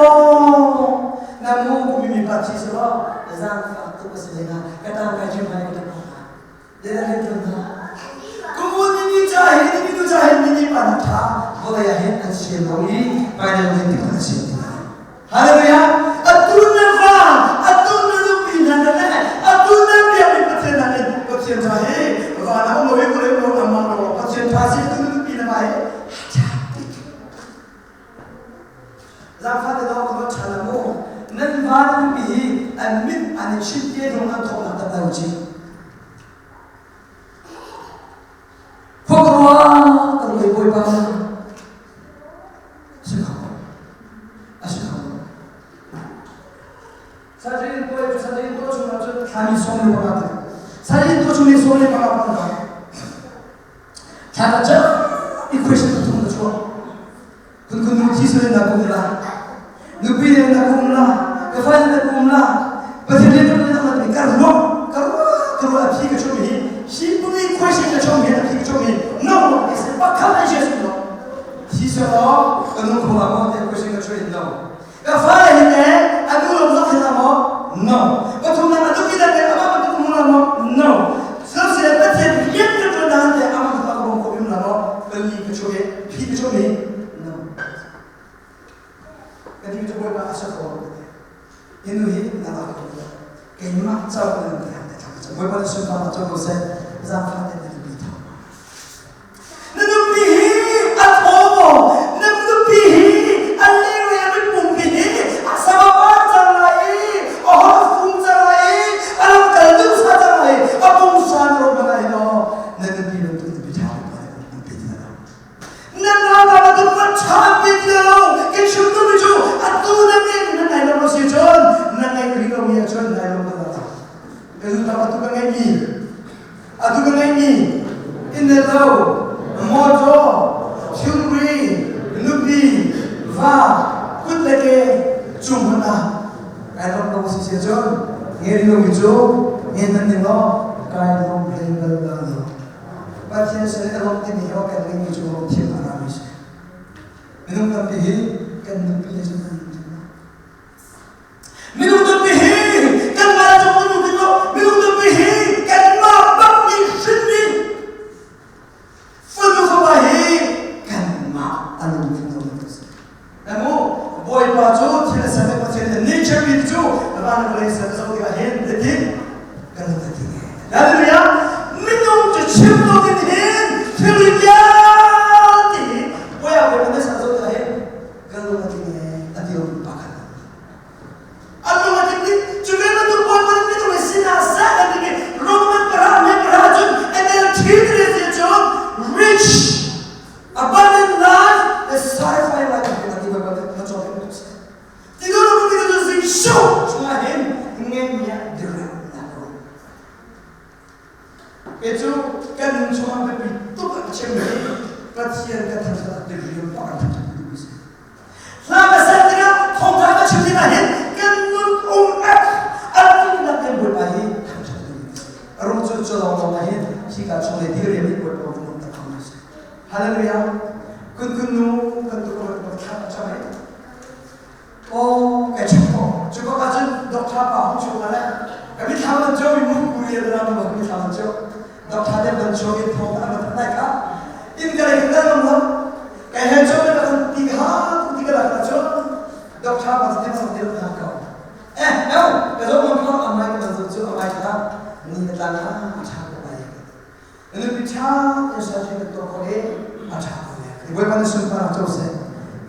Na mu kumi mi pa thi selaw zaangfak tuk a si lengah ka tang kai chim hai ka ti ko. sian lo i hmailei zong zeitik hmanh a sian ti lai. Hallelujah! Atu na va, atu na nupi hna na le, atu na biakmi Pathian hna nih Pathian ṭha hi van ah um lo i vawlei um lo amah lo Pathian ṭha si atu na nupi na va hi ṭha tuk. Zaangfah te dawh ka ṭha la mu. Nan va na nupi hi an mit an i chinh te dong an thawknak tam lo ci. Khua ka ruah ka ruai Bawipa si kho a si kho Sajin tuai sajin to chung ah cun thlami 15 te sajin to chung ni 15 panga thla ka cha i question pathum na chuah kun kun nu thi sel na kum la nupi le na kum la ka fa na kum la pathian le na na ka ruah ka ruah ka ruah phi ka chom hi hi pumi question ka chom hi phi ka chom hi no no is pakhat ai jesu no thi se lo ka nu khoma mo te question ka choi no ka fa le hi ne anu lo zo hin mo no pathum na anu ki da te ama ma tu mu la mo no so se pathian rian ka tuan dan te ama ka ko ko bim la mo pali ka chom hi phi ka chom hi no ka ti tu boy ba asa ko inu hi na la ko keimah chau na ti han te thang boy ba sun pa na chau ko se za fa te na bi tha Na nupi hi a thaw maw? Na nupi hi a leng a mit pumpi hi a sama cang lai i a hor a fum cang lai i a lam kal duhsah cang lai i a pungsan ro hmanh ai maw? Na nupi bantuk nupi ṭha nupi ti lo. Na nau bantuk va ṭha pi ti lo. Ka chim duhmi cu atu na ngeih na ngai lo si cun na ngeih rih lomi ahcun nai lo ko la. Ka nu tam atu ka ngeihmi Atu ka ngeihmi inn le lo, mawṭaw, thilri, nupi, va, kut le ke cung hmanh ah kai lawm lo si si cun nge lomi cu nge nan ning law kai lawm hlei bal bal lo. Pathian sin i lawm timi hi kan ngeihmi cu lawm thiam a rami si. Minung tampi hi kan nupi le cu kan Minung tampi hi kanmah cung minung ti lo minung tampi hi kanmah bak nih hrinmi fanu fapa hi kanmah a lungthin lo mi si. Emu Bawipa cu thil a ser Pathian nih nature mi cu van vawlei ser zo tikah hin ti kan lung ti Hallelujah! Minung cu chim lo ding hin thil vialte hi Bawipa Bawipa nih ser zo tikah hin kan lung a tling a ti lomi pakhat an lung a tling ding cu ve bantuk bawipa nih minung hi sinah seh an timi Roman pahra le pahra cun NLT ti cun rich abundant life the sci-fi life a ti bawipa nih na cawk in ti tu lo mi cu zing shu chungah hin ngen ah direct na ko Kei cu kan nun chungah biapi tuk a chimmi Pathian ka thangṭhat ah rian bak an thangṭhat duhmi si. Hla ka ser tikah thawngṭha ka chim tikah hin kan nun um ek an nunnak kan Bawipa hi thangṭhat duhmi si. A rung cu cu lawng lawng ah hin hika chung le diriam in Bawipa vung tak ko si. Hallelujah. Kun kun nu kan tu ko kan thla cham ai. Aw, ka chim ko. Cu bak ahcun Doctor pa hung chuak le ka mithlam an cho i mu kuri an ram ma mithlam an cho. Doctor te ban chuak in thong an rat nai kha. In ka lei kan lam lam. Kai he cho na kan ti ka ti ka la cho. Doctor pa te sang te na ko. Eh, no, ka zo mon kha amai ka zo chu amai kha ni na tlang ha tha ko bai. Nupi ṭha tein surgery kan tuah khawh i a ṭha ko ne. Bawipa nih sunparnak co seh.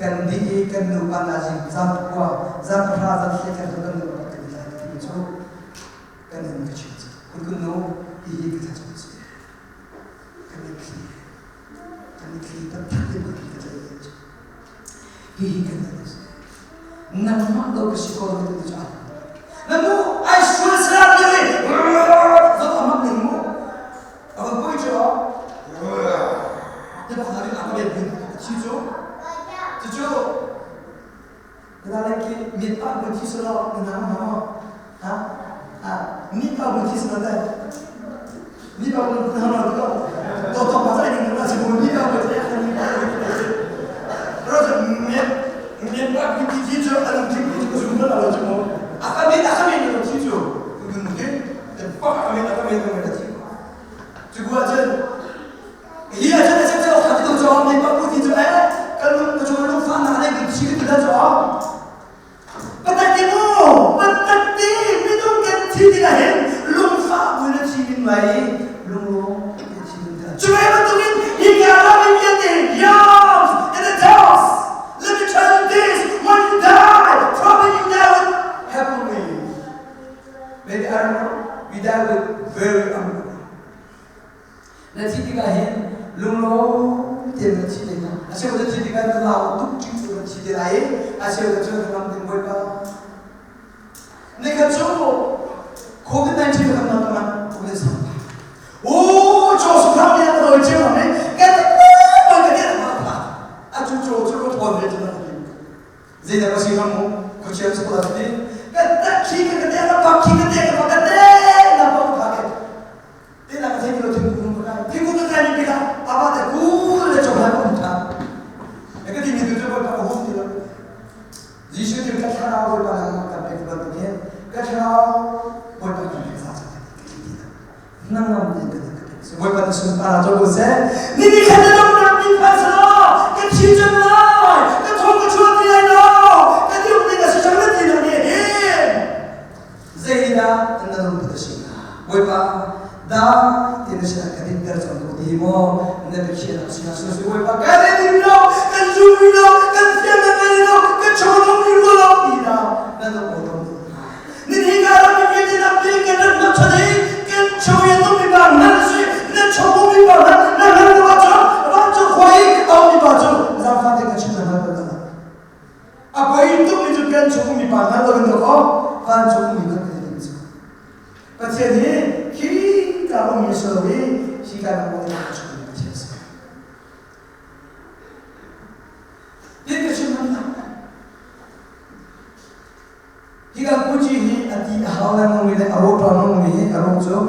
Kan dih i kan nupa nazing zan pakua, zan pahra, zan hlei kan kan nupa kan i tlai timi cu kan in ka chim cu. Kun kun nu hihi ka tha cu si. Kan i thli. Kan i thli tak tak in kan ka tlai cu. Hihi kan nan si. Nangmah lo ka si ko lo ti cu Namu ai sual salam ni le zo amam ning mu avan poi chu te bak na rin aka ben chi chu chu chu na le ki mit pa bu thi solo na na ma ha ha ni pa bu thi solo dai ni pa bu na ma to to to pa sai ning na si bu ni pa bu thi ni pa bu thi ro mit mit pa bu thi chu an thi bu chu na la chu mo aka mit aka mit no thi chu kun ke te pa aka mit aka mit no thi chu bu a chen hi a chen a chen chau kha ti to chau mi pa bu thi chu eh kan lu chu um lai i lunglawm te thinlung te cu ve bantukin hi ka ram in vialte yams and the dogs. Let me tell you this: when you die, probably you die with happily. Maybe, I don't know, we die with very angry. Na thi tikah hin lunglawm tein na thi te hna. A cheu na thi tikah na lau tuk ṭing cu na thi te lai i a cheu na cu na ngam ding Bawipa. Nikhat cu COVID-19 kan nang kan COVID sang. O Joseph ram ya roi chiu ma kan ma ka te ma pa. A chu cho chu ko thon ve chu na ti. Zeidah ka si ram mu khuachia sa ko la ti. Kan ta khi ka ka te ka pa khi ka te ka pa ka te na pa ka ke. Te na ka thei lo thingkung ka kai. Thingkung ka kai mi pi kha apa te kul le chok lai ko tha. E ka ti mi tu chu pa ka hum ti lo. Jesuh nih ka thlarau Bawipa nang kan pek bantuk hin ka thlarau Bawipa kan pek za cang nang ngam in kan ka pek Bawipa na sunpar ah ko seh ni ni khat na dongnak ni phan sala ka thi cang lai ka thong ka chuak ti lai lo ka diuk ding a si cang na ti na ni hin zeidah na lungput a si Bawipa dai te na sinah ka dinter cang ko ti maw na biakhiahnak sinah si Bawipa ka din lo kan zum lo kan fian na ngei lo kan chawlong mi rua lo ti na na no ko dong ni hi ka ram mi te na pi kan ram na chani kan chawi no mi ba na si na chawu mi ba na na ram wa chu wa chu khoi au mi ba chu zam fa te ka chim na ba na a poi tuk mi chu kan chung mi pa na lo in ko van chung mi kan ti chu Pathian hi khi ka um mi si lo i hi ka ram um mi chung mi Pathian si. Tin ka chim hman Hi kan puci hi a ti a hau lengmang mi le a rawt lengmang mi hi a rawng cu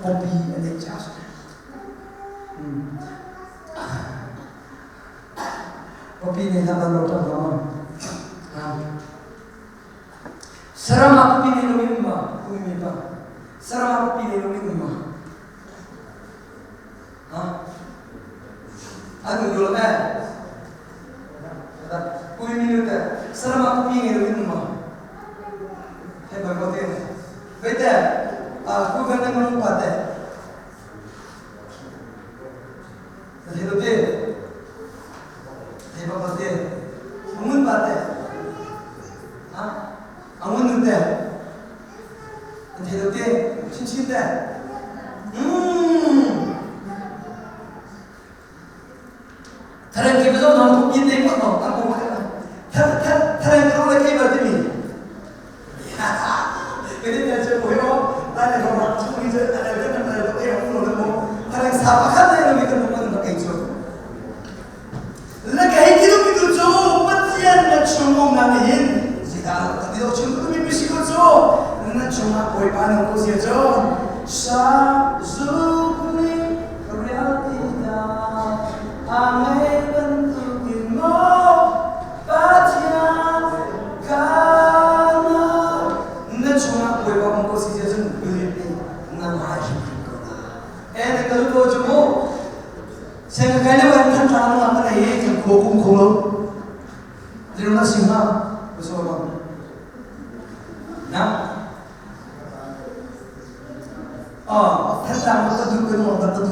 popi a neih ca si. Popi nih hna an rawt lengmang. Saram ah pupi nei loin um ma, kum mi pa. Saram ah pupi nei loin um ma. Ha? An um lo eh. Kum mi nu te saram ah pupi ngei loin um ma. He bai ko te. Bai te, a ku kan nang pa te. Na thei lo te. Thei ba te. Ngun pa te. Ha? Angun nun te. An thei lo te. Chin chin te. Mm. Tharang ki bazo nong thuk yin nei pa no ang ko ka. Thar thar tharang ko le ke ba ti mi. Cái này là chưa có hiểu đây là không học chung đi chơi đây là cái này là cái không được không thằng sao mà khác đây là mình cần một cái chỗ là cái cái lúc mình chỗ Pathian na chung ông na hin gì cả cái điều chung cái mình biết có chỗ na chung mà bồi ba nó có gì chỗ sa giúp mi reality ta angai bantukin mo Pathian kana na chungah Bawipa kong ko si cun believe me na ngai hrimhrim ko la e na kal ko cu mu seng kai le wan than tlang nga ka nei kan kho kum kho lo dirung na sim ha so ma na oh than tlang ka du ka no ka du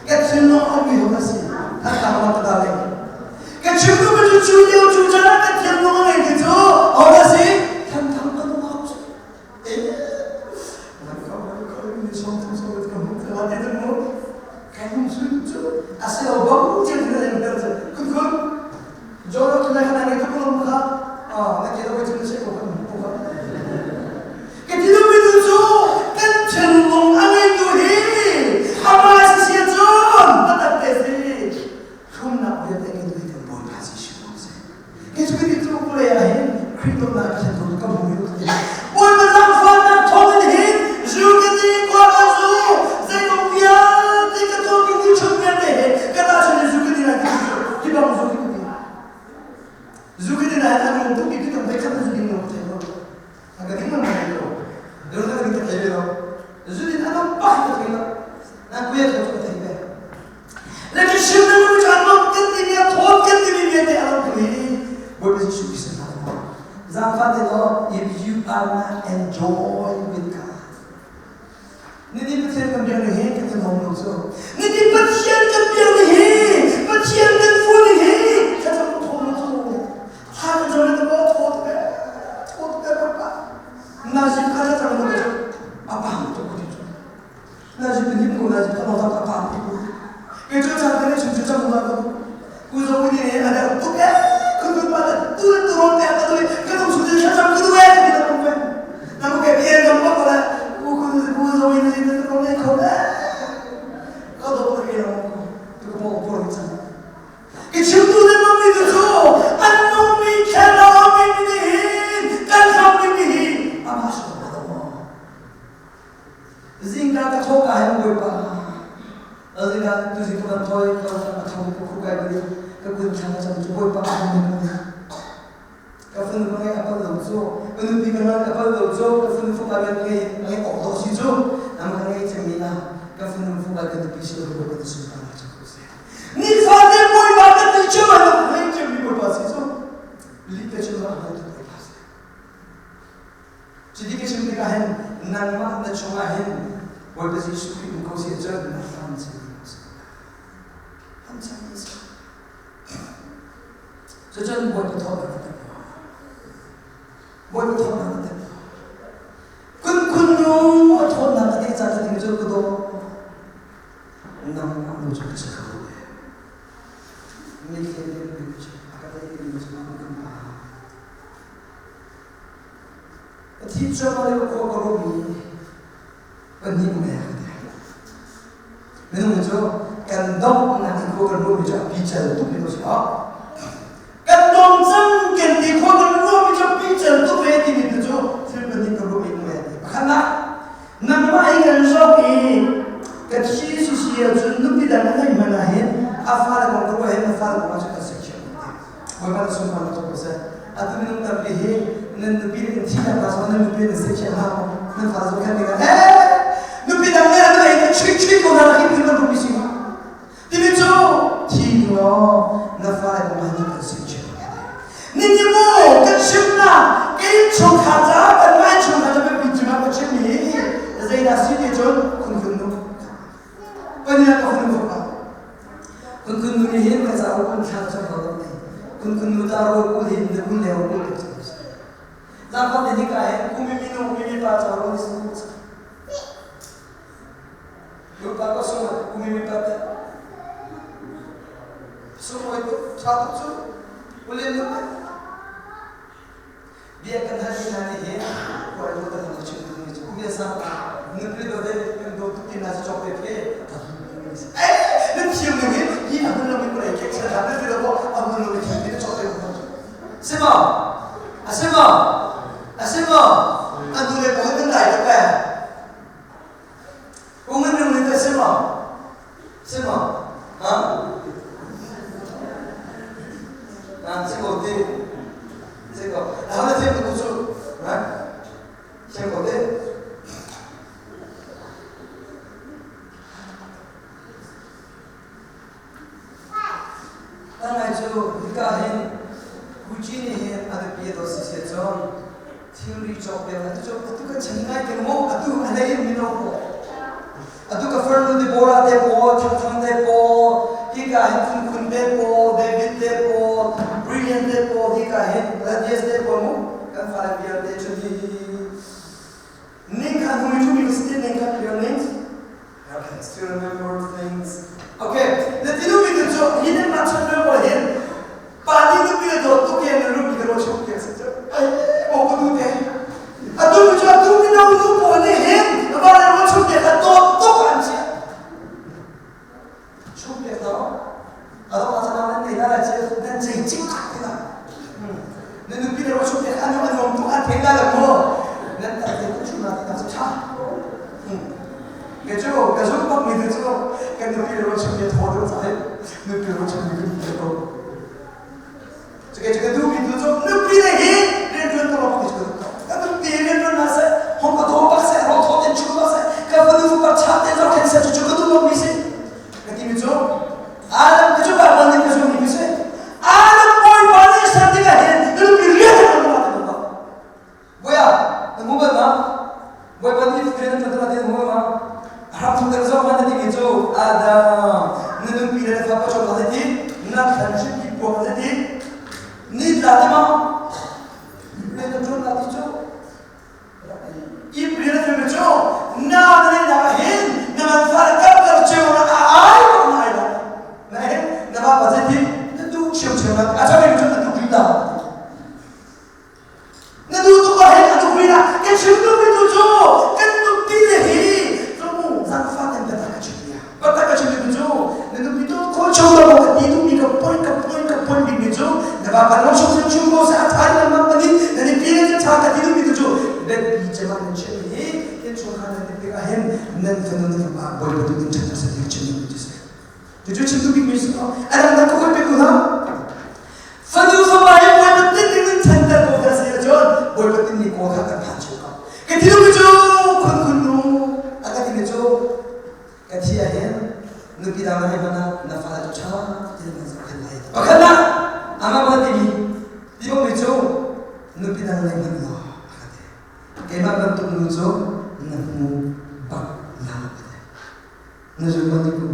ka thinlung a mi ho ka si than tlang ma ka da le ka chim tu cu cu lio cu cana ka thinlung a ngei ti cu ho na si than tlang ka nung hau eh man ka man ka ni song thong song ka mu ka la te mu ka nung su cu ase o bang chen na len ber chu kun kun jo ro tu na kana ne tu ko kha ah na ke do chu se ko ka mu ko ka thinlung mi tu cu kan thinlung a ngeitu hi amah si sia cun biatak te si hrumnak vialte ngeitu hi kan Bawipa Jesuh lawng si. Hi cu kan cu vawlei ah hin Khrih dawtnak ka thlen ka hmu i Bawipa zaangfahnak thawngin hin zu ka ti kwa ka zu zeizong vialte ka tuahmi ni chung vialte he ka ta chung in zu ka ti lai ti hi bang zu ka ti zu ka ti lai an um tuk i kan ve khat zu ding lo thei lo Ka ding man thei lo. Deu na ka ding ka thei ve lo. Zudin a dong pak ka thei lo. Na kuya tho ka thei ve. Le ka chim na nu chan mong kan ti mi a thawt kan ti mi vialte a lo tu hi Bawipa Jesuh Christ na Zaangfah te lo if you are not enjoy with God. Nini Pathian kan biak ning hi kan i lawm lo cu. Nini Pathian kan biak ning hi Pathian kan fuh ning hi thlacam kan thawm lo cu. Thla kan cam le maw thaw tuk ee thaw tuk ee Bawipa. Nazim kha thlacam lo cu a pang tuk ko ti cu. Nazim kan him ko nazim kha lo a pang tuk ko. Kei cu cang kan chung cu cam ma ko. Ku zo ni ne a deuh tuk ee kun kun pa tu le tu ron te ka tu ka tu chu thlacam ka tu ee ti na pum ve. Na mu ke bien dong ko la ku kun ku zo ni ne tu ron ne kho le. Ka do ko ke lo ko tu ko mo ko ro cang. Ka chimtu le mami tu cu an nungmi thlarau mi nih hin kan hrammi mi hi amah si ko lo maw? Zingka ka tho ka hin Bawipa zingka tuzing ka van thawi ka van a tho ka khu kai ka ka kun thlang ka cam cu Bawipa a hmu ni ka fanu ka ngai a pal lo cu ka nupi ka ngan a pal lo cu ka fanu fapa ka ngei a ngei awk dawh si cu nam ka ngei cemmi na ka fanu fapa ka nupi si lo Bawipa na sunparnak cu ko seh. Nifate Bawipa kan ti cem ah na ngei cemmi Bawipa si cu lih ka chim ah a tu Bawipa si. Cuti ka chim tikah hin nangmah na chungah hin Bawipa Jesuh Khrih um ko si ahcun na hram cemmi si. Hram cemmi si. Cucun Bawipa thawhnak a tem. Bawipa thawhnak a tem. Kun kun nu a thawhnak a teh ca ka ding cu ka daw. Nangmah nu cu ka si kho ve. Mitthli nih a ka tei mi cu kan pa. A thi cuahmah lio khua ka ruahmi pahnih um he ka ti. Minung cu kan donghnak in khua kan ruahmi cu a pical tuk mi ko si awk. Kan dong cang kan ti khua kan ruahmi cu pical tuk ve timi tu cu thil pahnih ka ruahmi um he ti. Pakhatnak, nangmah hi kan zawk i ka thi sisi ahcun nupi dang a ngeih hmanh ah hin a fale kong ka ruah hin a fale kong ah cun kan seh Bawipa na sunparnak cu ko seh. Atu minung tampi hi nan nupi nih thi tak ta nan nupi nan seh hna maw? Nan fa zong khan dingah eh nupi dang nih an ei chik chik ko na rak in kan rupi si ma? Timi cu thi law na fale kong ah kan seh chik. Nini mu kan chim na kei chungkhar ca kan mai chungkhar ca biapi cungah ka chim hi zeidah si ti cun khun khun nu Pania ka hun fapa. Kun kun nu nih hin ka cauk an thla cang ko lo Kun kun nu ta ro kul hin na kun leo kul tuk cang. Zaangfak te nika he kumi minu mimi pa ca ro ni su. Nu pa ko sung kumi mi pa te. Sung oi tu tha tuk cu. Ulen nu te. Bia kan hal hna nih hin khual lu kan hmu chim mi cu kum sang nupi do de kan do tuk ti na chu chok te phe eh nan thiam ning hi hi a hun lo mi pulai ke chan na ti lo bo a hun lo mi thi ti chok te mu sima asima asima an du le ko kan dai ta pe Ungan nung ni ta sima sima ha Ah, siko ti siko ah na thiam tu cu right thiam ko te Tangai cu hika hin Gucci nih hin a biapi a si sia cun thilri cawk deuh atu cu atu kan chan ngai ke mu atu a lei in mino ko atu ka farnu Deborah te pawl Thangthang te pawl hika hin Khunkhun te pawl David te pawl Brilliant te pawl hika hin Ladies te pawl mu kan fale vialte cu hi ning kha hnu cu mi si ning kha clear ning Okay, still remember things. Okay, na ti duhmi tu cu hi nan mah chan lio pawl hin party nupi le dawt tuk in rupi ka ruah chung tiang si cu. Ai, o ka du te. Atu mi cu atu mino nu pawl nih hin va le ruah chung te kha dawt tuk an si. Chung te to. Ado ka chana nan nei la che nan chei ching tak te la. Na nupi le ruah chung te kha anu anuam tuk an thei la la mo. Nan ta te ku chung na te ta cha. Ke cu ka zumh bak mi cu kan nupi le ruah chung te thaw deuh cai nupi ruah chung mi kan te ko. Cuke cu ka duh mi tu cu nupi le hi rianṭuan ka bak ti cu ka nupi rianṭuan hna seh hong ka thaw bak seh ro thaw ten chum bak seh ka fanu fapa chak te zohkhenh seh cucu ka duh bak mi si ka ti mi cu Adam ka cu Baibal nih ka zumh mi si Adam Bawipa nih ser tikah hin na nupi rianṭuan ka bak ti bak Bawipa na hmu bal ma Bawipa nih rian ṭuan ti na hmu bal ma? Hramthawk deuh zong na timi cu Adam, na nupi le na fapa cawm na ti, na thlan hrimpi puak na ti, ni tla ti maw? Rian na ṭuan la ti cu. Ip rian na ṭuan cu na na neih nak ah hin na man fa le karter cio na a ai bak na ai lo. Na hin na va pa zei na duh ṭhiamṭhiam la a cawm cu na duh rih la. Na duh tuk ah hin a tuk rih la. Ka chim duhmi tu cu kan nupi le hi cu zangfah ten biatak ka chim bia. Biatak ka chim mi cu na nupi tu khaw chung lo ka ti duhmi ka point ka point ka point bikmi cu na vapa lo chung chung chung ko sa a ṭha in nan panin na nupi le ṭha ka ti duhmi tu cu biapi cem ah nan chim hi hin chungkhar nan tik ah hin nan fanu nan fapa bawipa tu in ṭhat sa ti chim duhmi cu si. Cucu chim duh bikmi si ko. A dang dang ka hawi pek hna. Fanu fapa hi Bawipa tin ding in chanter ko kha si ahcun Bawipa tin ni kaw kha kan phan cio ko. Ka ti duhmi cu khun khun nu a ka timi cu ka thi ah hin nupi dang na hei hman ah na fale cu ṭha ti nan zohkhenh lai. Pakhat ah amah ban timi ti bangmi cu nupi dang nei hman law a ka ti. Keimah bantuk nu cu na hmu bak la a ti. Na zum ma ti ku?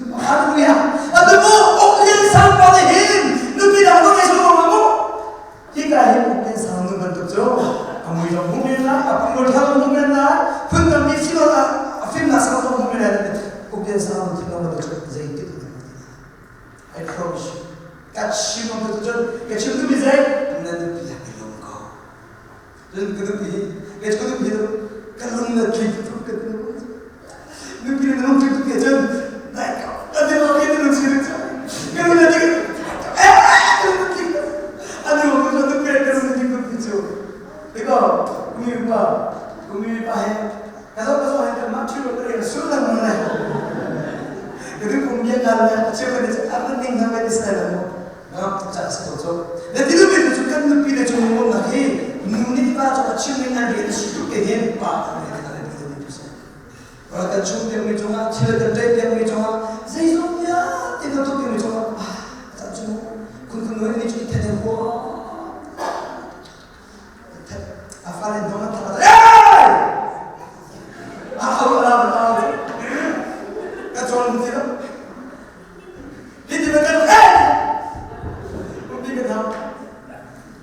Hallelujah. Atu mu uk lian sang pa nih hin nupi dang nu ngei sung ma mu. Hi ka hin uk lian sang nu bantuk cu a mui zong hmu men lai, a pum thang hmu men lai, phun tam mi si lo a fim na sang zong hmu men lai. Uk lian sang nu thin lo bantuk cu zeitik I promise you. Ka chim am tu cun ka chim tu mi zei na nupi a lung ko. Cun ka nupi ka ka nupi ka lung na tlik tuk ka nupi na lung tlik tuk cun dai ka ka ti lo ke nu si cu ka lung na tlik eh ka lung tlik anu ko cu nupi ka lung na tlik tuk cu tiko kumi pa kumi pa he ka zo ka zo he ka ma thi lo ka re sul lang mo le ka du kum bia kan le cheu ka ni a ning na me ni sai la mo Ngam ca si ko cu. Na ti nupi cu kan nupi le cung ngomnak hi nu nih pa cu a chim ning an rian si tuk te hin pa an rian an rian ti tu si. Ral kan chung piak mi cungah thil kan ṭaih piak mi cungah zeizong vialte kan tuah piak mi cungah ah ca cu kun kun nu nih cu i then hua a fale dong an thak eh a au ala ala ka chon ti lo Hi ti kan eh Umpi kan hau.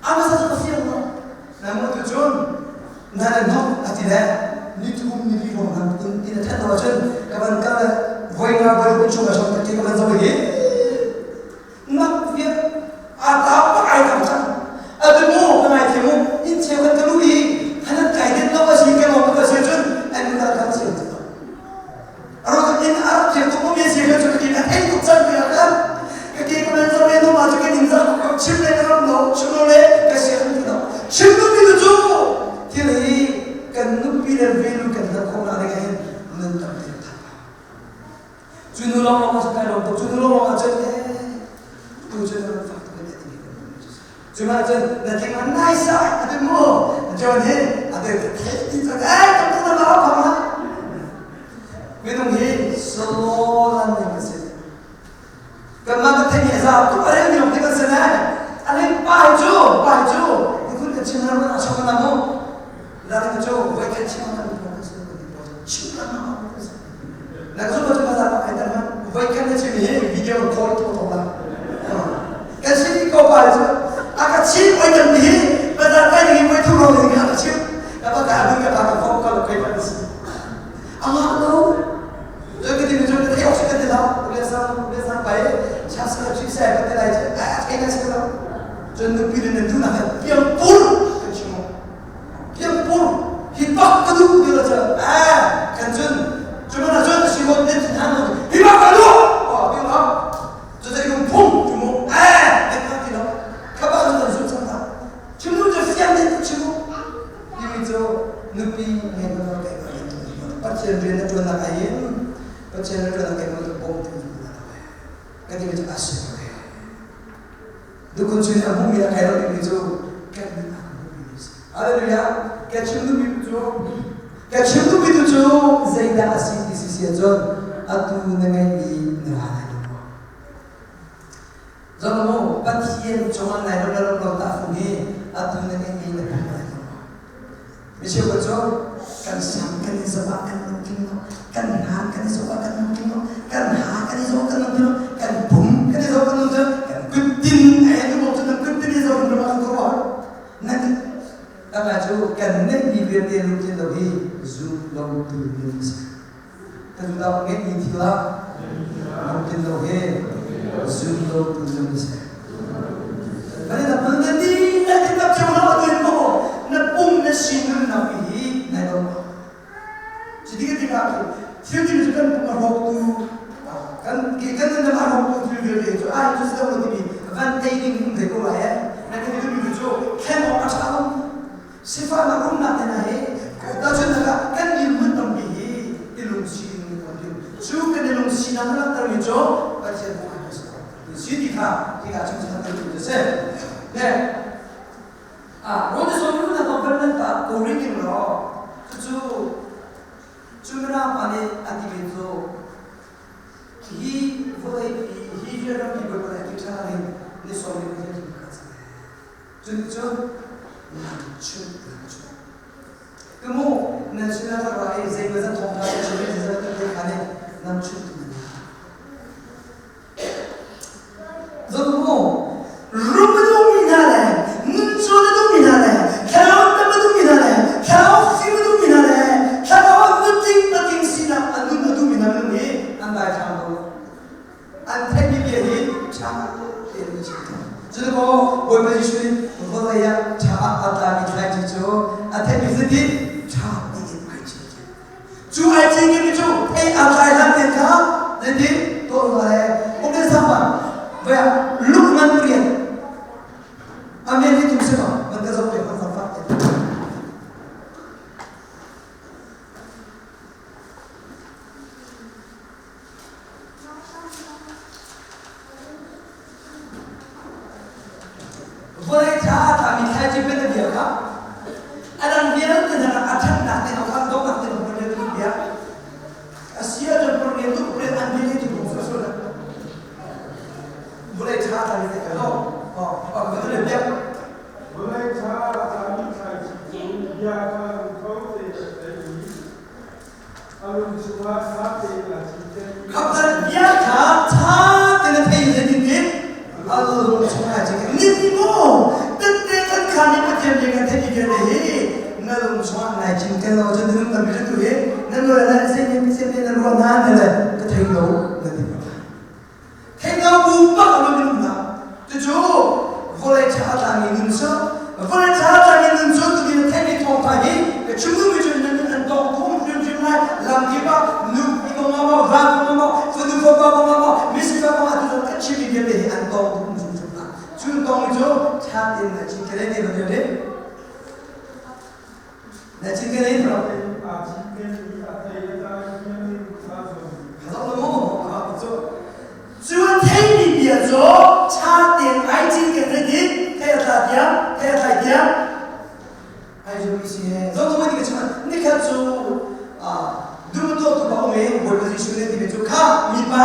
Ama sa ka fiang no. Na mo tu cun na le no ati le ni thum ni li rong han in in than lo cun ka van ka le voi nga voi kun chung a som ka ti ka van zo hi nak viet a ta pa ai tam cang atu mu ka ngai thiam mu in cheu kan ka lu i hanan kai den lo a si ke lo ka si cun an ka kan siam Ro in a rak thiam tuk mi si ka cu ka thei tuk cang ti kan ka ke ka men zo le no ma cu ka ning za ko chim le ka ram lo chim lo le ka si an ti lo chim lo mi cu thil hi kan nupi le velu kan hngalh khawh na ding hin nun tam te tha cu nu long long a kai lom tuk cu nu long long ah cun eh tu cun ram fak tuk in ti cu ma cun na tling an nai sai ati mu John hi ati thei ti cun eh tam tu na la phang ha Minung hi slow ning a si. Kanmah kan theihmi a za tuk a rel mi lawng kan si lai. A ling pa hi cu, pa hi cu, nikhun ka chim ram a chok na mu. La ka cu voi khat chim kan kan si kan ti chim na ma kan si. Na ka zu ka za pa kai tar man voi khat na chim hi video call to to la. Kan si ko pa hi cu a ka chim oi kan ni bazar kai ni voi thu ro ni ka chim. Ka pa ka abun ka pa ka phone call kai pa si. Amah lo cun ka timi cu ka theih awk si kan ti lo le sang le sang pai chas ka chi sai ka ti lai cu a thei na si lo cun nupi le nan duhnak he piang pur kan chim piang pur hi bak ka duh ti lo cu a kan cun cu mana cun si mo nan thin han hi bak ka duh oh ti lo cu zei lung phung cu mu a nan ka ti lo kha ba cu kan zum sang ta chim nu cu fiang te chim mu timi cu nupi ngei lo keimah rian ṭuan Pathian rian na ṭuannak ah hin Pathian rian ṭuannak keimah cu bawmtu na lo ka timi cu a si ko Dukun cun a hmuhmi a kai lo dingmi cu kan nun ah a hmuhmi a si. Hallelujah! Ka chim duhmi cu ka chim duhmi tu cu zeidah a si ti si si ahcun atu na ngeihmi na ra lai lo maw? Zong mu Pathian cungah nai lo lo lo ta fung hi atu na ngeihmi na pum lai lo maw? Mi cheukhat cu kan sang kan i zam ah kan lungtling lo kan Kan dang ngeihmi thil ah lungthin lo he zum lo tu zum si. Kan na pun na ni na ti tak cheu lo atuin mo na pum na si nun nak hi nai lo. Ci ti ti ka thil ti cu kan pum a rawk tu kan ke kan nan a rawk tu thil vialte cu ai cu si lo ti mi van tei ding hum thei ko lai eh. Na ti mi cu thlen awk a ṭha lo. Sifahnak rumnak te hna hi tahchunhnak ah kan dirhmun tampi hi i lungsi in kan dir. Cu kan i lungsinak a langhtermi cu Pathian kong ah si ko. Si ti kha hika chung cun kan a si. Le ah Roteson rumnak kong kan nan ta ko ring in law cucu cu mirang pa nih a timi cu hi vawlei hi rianram pi bawipa nih a ti ṭha in ni sawm in Pathian cu ka Cun cun nan chimh nan chimh. Ka mu nan sinah ka ra i zeimawzat thawngṭha ka chim i zeizat kan te kha nih nan chimh tu nan Zong mu rum a duhmi hna le nuncawn a duhmi hna le thlarau tam a duhmi hna le thlarau fim a duhmi hna le thlarau nutling patling sinak a nun a duhmi hna minung hi an daithlang lo. An theihmi bia hi ṭha tein an chim tawn. Cuticun Bawipa Jesuh nih vawlei ah ṭha a tlami thlaici cu a theihmi zeiti ṭha tein ai cinken. Cu ai cinkenmi cu thei a tlai hlan tein kha zeiti tuah hna le um le sangpa voi ah luk ngan rian amen hi tum si ma man ka zoh pe hman fak te. Vawlei tha a tlami thlaici pen a bia kha a dang vialte hna a ṭhatnak te kha donghnak te kha kan bia a si ahcun purgen tu purgen an bia tu kong sawsawh na vawlei tha a tlami te kha oh oh ka bia Vawlei tha a tlami thlaici cu bia kha lungtho te a thei i Khapkhat bia kha ṭha tein a thei zeitintin a lung chungah cun nit maw tette kan khan i Pathian bia kan theih vialte hi na lung chungah nai cinken lo cun nung tampi cu tu hi na nuai lai zeitin Pathian nih na ruah hna na le ka thei lo na ti Thei bu bak a minung hna. Cucu vawlei ṭha a tlami nun cu vawlei ṭha a tlami nun cu tutin a theimi thawngṭha hi ka chim duhmi cu nan nun an tawng khum hrimhrim lai. Lam kip ah nu kong ah maw, va kong ah maw, fanu fapa kong ah maw, misifak kong ah tu kan chimmi vialte hi an tawng khum hrimhrim lai. Cu tawng cu ṭha tein na chim kele ne va ding. Na chim kele ne. Cu a theimi bia cu ṭha tein ai cinken zeitin thei a tla tiang thei a tlai tiang ai zummi si he zong zong ti ka chim nikhat cu dum tuah tu pa um i Bawipa Jesuh nih timi cu kha mipa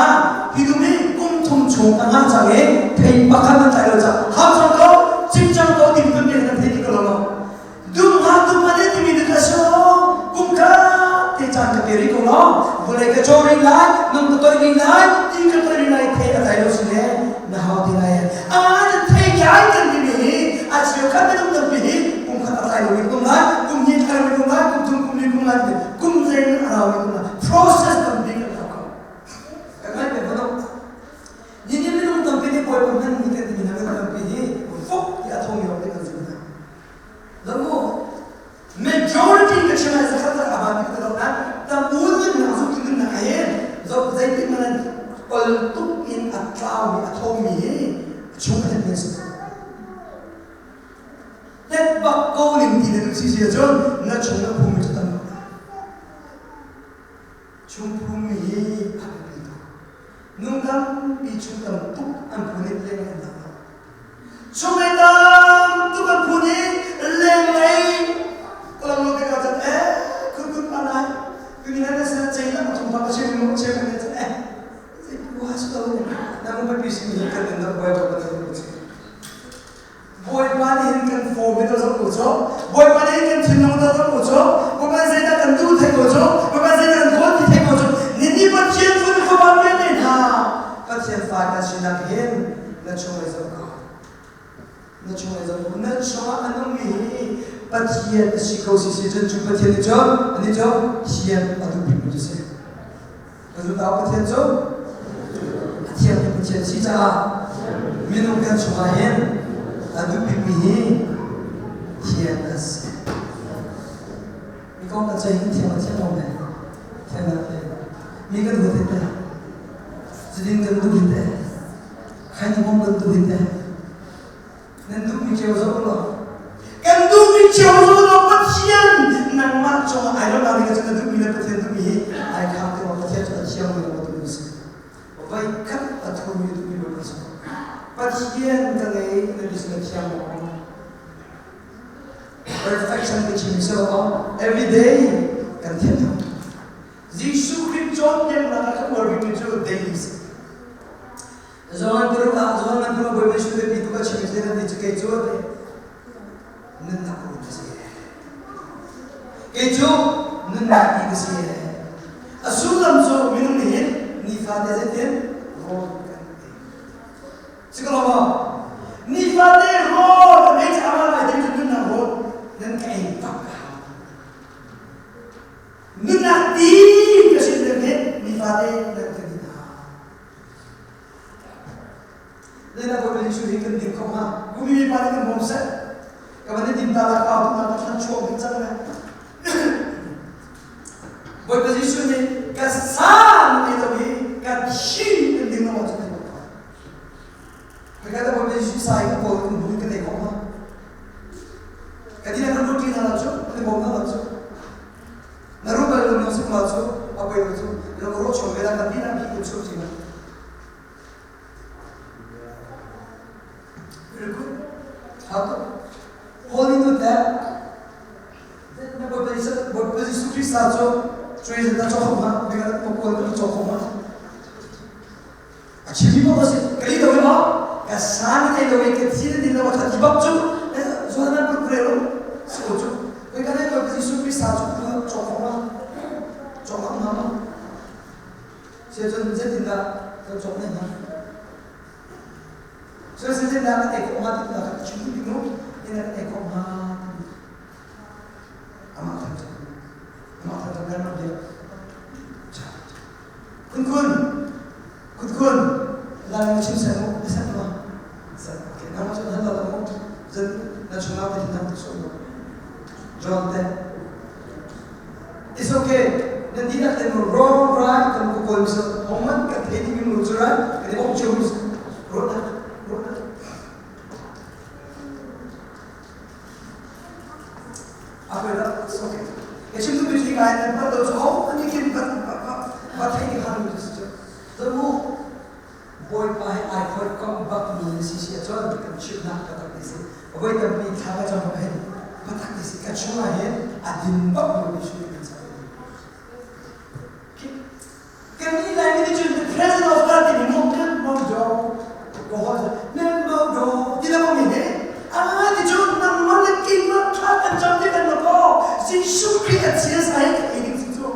hi dum hi kum thum chung ka ngah cang i thei pakhat nan tlai lo cang hau cang ko cim cang ko timi kan bia kan thei ti ko lo maw Dum ha dum a timi na ka so kum kha te caan ka pe rih ko lo vawlei ka caw rih lai nang ka toi rih lai ti ka toi rih lai thei a tlai lo si le na hau ti lai a na thei kai kan timi hi a cheu khat minung tampi hi kum khat a tlai lo mi kum lai kum hnih tlai lo mi kum lai kum thum kum li kum lai kum zei a rau mi kum lai process tampi kan hau ko ka ngai pe ko Nihin minung tampi nih Bawipa hman mi kan timi hna minung tampi hi vok ti a thong mi kan zum hna. Lamu majority ka chim ai zakhat a ban ka lo na tamun min na zu tin na he zo zeitin man ol tuk in a tlau mi a thong mi hi chung a men si tet bak ko ning ti na si si cun na chung na phum mi chu tam chung phum mi hi a biapi tuk nungdam pi chung tam tuk an phun in leng an dang Chunglei tam tuk an phun i lenglei kalang lo tikah cun eh khun khun pa nai tuni na sana chei na thum pa cheu mu cheu ne cun eh zei pu ha su lo na mu pi sin hi kan in boy pa pa ni Bawipa nih hin kan fawm hi to zong ko cho Bawipa nih hin kan thinlung to zong ko cho Bawipa zeidah kan duh thei ko cho Bawipa zeidah kan kawl ti thei ko cho ni ni Pathian fun fapa vialte hna Pathian fa kan sinak hin na chung i zoh ko na chung i zoh ko na chungah a nungmi hi Pathian a si ko si si cun cu Pathian nih cun ani cu thian a duh bikmi cu si. Na zum Pathian cu a thiangmi Pathian si caah minung kan chungah hin a duh bikmi hi thian a si. Mi kong kan ceih hin thiang a thiang lo men. Thiang a thiang. Mi kan huat hin teh. Zudin kan duh hin teh. Khaini kong kan duh hin teh. Nan duhmi cio zoh law kan duhmi cio zoh law Pathian nangmah cungah ai lawmhnak ding cu na duhmi le Pathian duhmi hi ai kham ti Pathian cu a thiangmi lo duhmi si. Voi khat a thurmi duhmi lo si. Pathian ka ngei na ti na thiang maw? Perfection ka chim so every day kan thian hau. Jesuh Khrih cawnpiaknak ah kan uar bikmi cu daily si. Johan paruk ah Johan ngan paruk Bawipa Jesuh biapi tuk a chim i nan ti cu kei cu nunnak um ka si. Kei cu nunnak ti ka si. A sullam cu minung nih hin nifate zeitin rawl kan ei. Si ko maw? Nifate rawl kan ei caah lai ti cu nunnak rawl nan ka ei bak ka hau. Nunnak ti ka sin nan hin nifate nan ka din hau. Lena Bawipa Jesuh hi kan ding kho hnga. Kumi mi pa nih kan bawm seh. Ka van i din ta la kau tu ka thlan chuak ding cang le. Bawipa Jesuh nih ka sa nan ei lo i ka thi nan ding lo ahcun nan ko. Ka ta Bawipa Jesuh sa i kan kawl kan bu kan ei kho hnga. Ka dina kan roti hna lo cu, kan bawm hna lo cu. Na ru bal lo sing ma cu a poi lo cu lo ro chung ve la kan dina bi kan chung cing. Very good. How to? Holy nu te na Bawipa Jesuh Christ cu cuai na cho khom ha bika na kawl na cho khom ha a chimi mo si kali do ma ka san te do ke thi din lo tha ti bak chu zo na pur pre lo so chu koi ka ne Bawipa Jesuh Christ cu cho khom ha cho khom ha ma se chun zetin dah kan chok ne ha so zetin dah kan ei khom ha ti na ka chim ding no ina kan ei khom ha amah than amah than kan ram dia kun kun kun kun la chim sa mo sa mo sa okay na mo sa na mo zan na chunga te na so mo John te It's okay. Nan dihlak tein wrong right kan ku kawl misal homan kan thei ding mu cu right kan i bawmh cio mis ruahnak ruahnak Apa dah it's okay. Ya chim tu bi kai nan pa do chu ho ani kin ba ba ba thei ni khan mi si chu. Zamu Bawipa he ai hawikom bak mi si si ahcun kan chimhnak taktak ti si. Voi tampi thla ka cam hin patak ti si. Ka chungah hin a din bak mi si kan cam. Kan nih Laimi nih cun the presence of God timi mo nan mo do ko ho nan mo do ti la mo mi he a ti cun nangmah le keimah thla kan cam ti kan ko Jesuh Khrih a chia sai ka ei ding si cu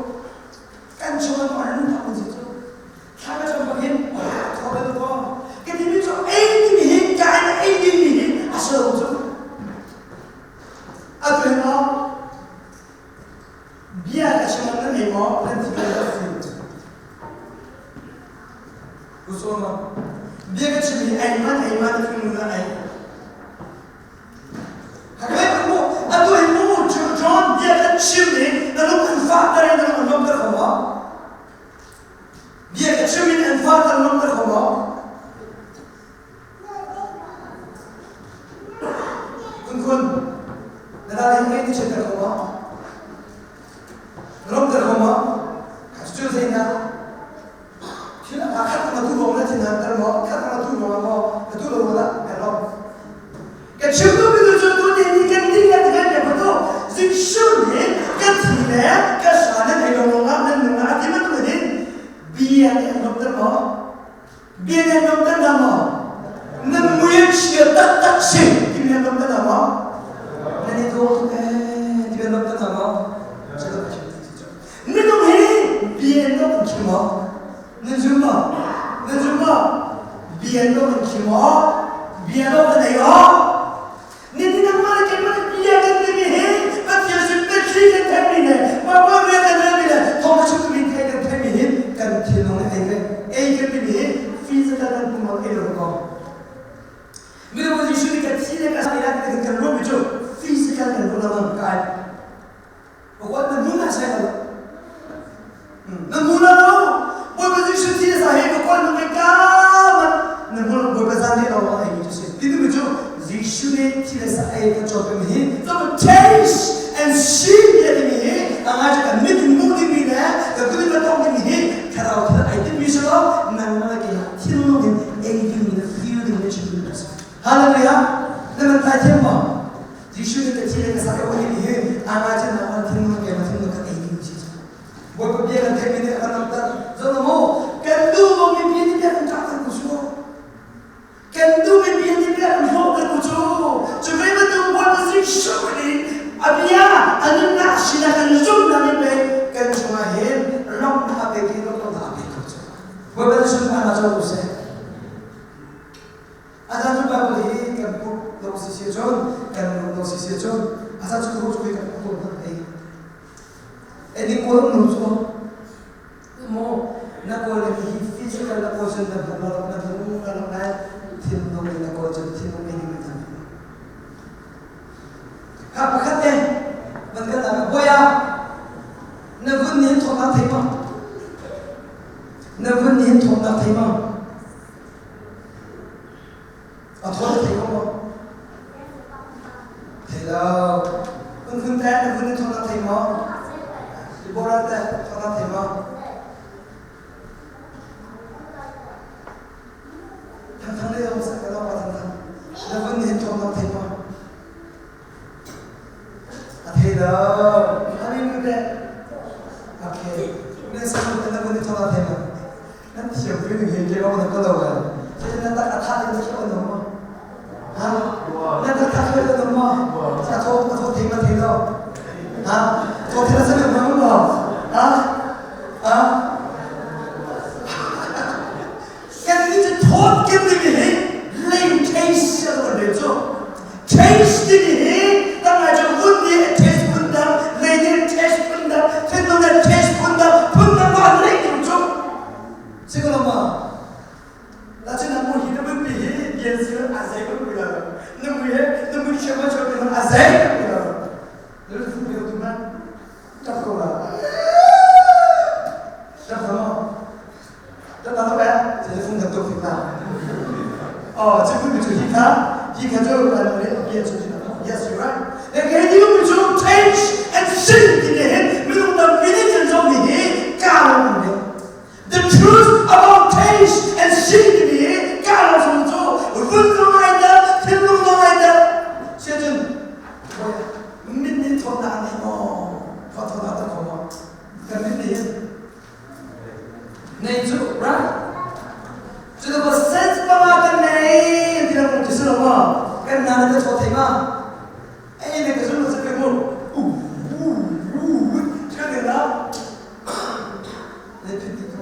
kan chungah ko an lu si cu Thla ka cam bak hin thaw le ko. Ka timi cu ei timi hi ka in ei dingmi hi a si lo cu. Atu hin maw bia ka chim nan ei maw nan thi ka fi. Uso ma bia ka chim hi ei man ei man thi na ei. Hakhe mu atu hin mu John bia kan chim i na lung an fah ter i na lung an lawm ter kho maw? Bia ka chim in an fa kan lawmter kho maw? Kun kun, na dal hin ngei ti chimter kho maw? Na lawmter kho maw? Kha cu zeidah? Thil a khat na tu rong na thin han ter maw? Khat na tu rong maw? Na tu lo la ka lawm. Ka chim tu mi cu tu ni ni kan ni kan kan kan tu Jesuh nih kan thi le kan sa nan ei lo ah nan nung ah ti man tu hin bia nih an lawmter maw? Bia nih an lawmter hna maw? Nan mui an chia taktak si ti an lawmter hna maw? Nan i dawh tuk ee ti an lawmter hna maw? Minung hi bia in lawm an khi maw? Nan zum maw? Nan zum maw? Bia in lawm an khi maw? Bia lawm an ei awk? Nitin nangmah le keimah nih bia kan timi hi Pathian sin biathli kan theihmi le Baibal rian kan relmi le thawngtha chimtu mi thei kan theihmi hi kan thinlung. Bawipa na sunparnak co ko seh. A caan cu Bible hi kan put lo si si cun kan lung lo si si cun a caan cu ru cu kan put hna ei. Eni kawl nu cu mo na kawl hi physical na kawl cun na hmu lo na hmu na lo lai thinlung in na kawl cun thinlung ei ding na Kha pakhat te van kan ah bawi ah na vun nih thawknak thei ma? Na vun nih thawknak thei ma? A thaw thei ko maw? Thei lo. Kun vun te na vun nih thawknak thei maw? Deborah te thawknak thei maw? Thangthang le zong sak ka pa thangthang. Na vun nih thawknak thei maw? A thei lo. Ani nu te. Okay. Nan sak te na vun nih thawknak thei maw? Nan thiam pui ning hi ke bang na ko lo eh. Cun na tak a tha in na khiah no ma? Ha? Na tak tha khiah no ma? Sa tho a tho thei ma thei lo. Ha? Tho thei na sa ma ma? Ha? Ha? Kan ni cu thawt kim ding hi lei taste a lo le cu. Taste ding hi tang cu vun nih taste phun dang, lei nih taste phun dang, thinlung nih taste phun dang, phun dang ba lei tum cu. Si ko lo ma? La cun na mu hi na mun pi hi bian si a zei ko pi la. Na mui he na mui chia ma chia pi a zei ko pi la. Na lu fu pi tu ma tap ko la. Tap ko ma? Tap la ba? Se fung tak tuk na. Oh, ci phun cu hi kha hi kha cu kan le bia cu yes you right le ke ni mi cu change and sin ti ne hin minung tam mi nih cun zong ni hi ka lo um ne the truth about taste and sin ti mi hi ka lo sung cu vun zong ai da thinlung zong ai da sia cun min nih thawtnak nei maw thawtnak ta kho maw kan min nih hin Nei cu right? Cu ka sense panga kan nei ti lang ti si lo ma kan na na chaw thei ma ei ne ka zun lo se mu u u u thil ne la ne phit ti ko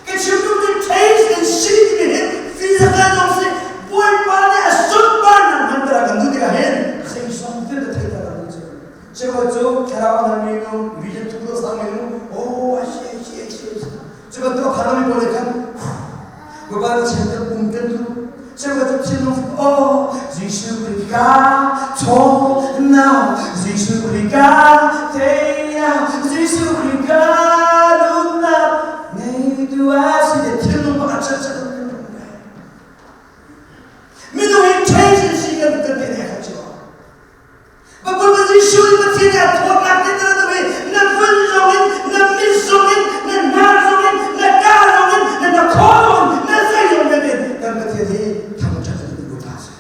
ka chim tu ti taste and see ti mi hin physical zong si bawipa nih a sunpar nan hman tara kan du tikah hin sei song til ta thei ta kan du chu Cheukhat cu thlarau a nganmi nu, vision tuk lo sangmi nu, oh, a si, a si, a si, a si. Cu bantuk a phan lomi pawl nih khan, Bawipa na chiat kan um kan duh. Cheukhat cu thinlung oh, Jesuh Khrih ka chaw na, Jesuh Khrih ka teinak, Jesuh Khrih ka nunnak, ngeitu a si te thinlung pakhat chat chat Minung hi change in si kan kan te ne kha cu. Bawipa Jesuh in Pathian nih a thawtnak te na na na vun zong in, na mit zong in, na hnar zong in, na ka zong in, na na khaw zong in, na zei zong in kan Pathian hi thangṭhat a duh Bawipa a si.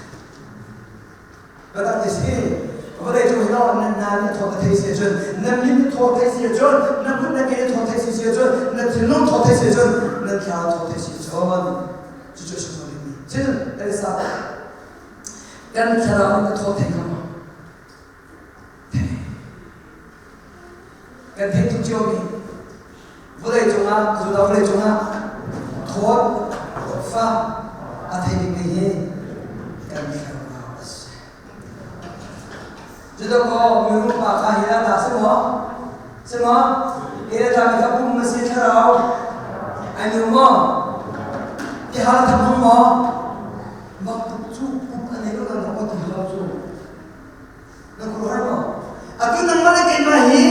Batak ti si, vawlei cung hi na na nih thawt a thei si ahcun, na mit nih thawt thei si ahcun, na kut na ke nih thawt thei si ahcun, na thinlung thawt thei si ahcun, na thlarau thawt thei si ahcun, cucu a sunglawi bikmi. Cun, Elisa, Kan thlarau in a thaw thei kho maw? Thei. Kan theih tuk ciomi vawlei cungah Judah vawlei cungah thawt fa a thei bikmi hi kan thlarau a si. Judah kaw mirum pa kha hi a ta si maw? Si maw? Hi a ta mi kha pum a si thlarau ai nu maw? Ti hal tham hong maw? Mak tuk cu pum a nei lo na mak ti hau cu na khuaruahhar maw atu nangmah le keimah hi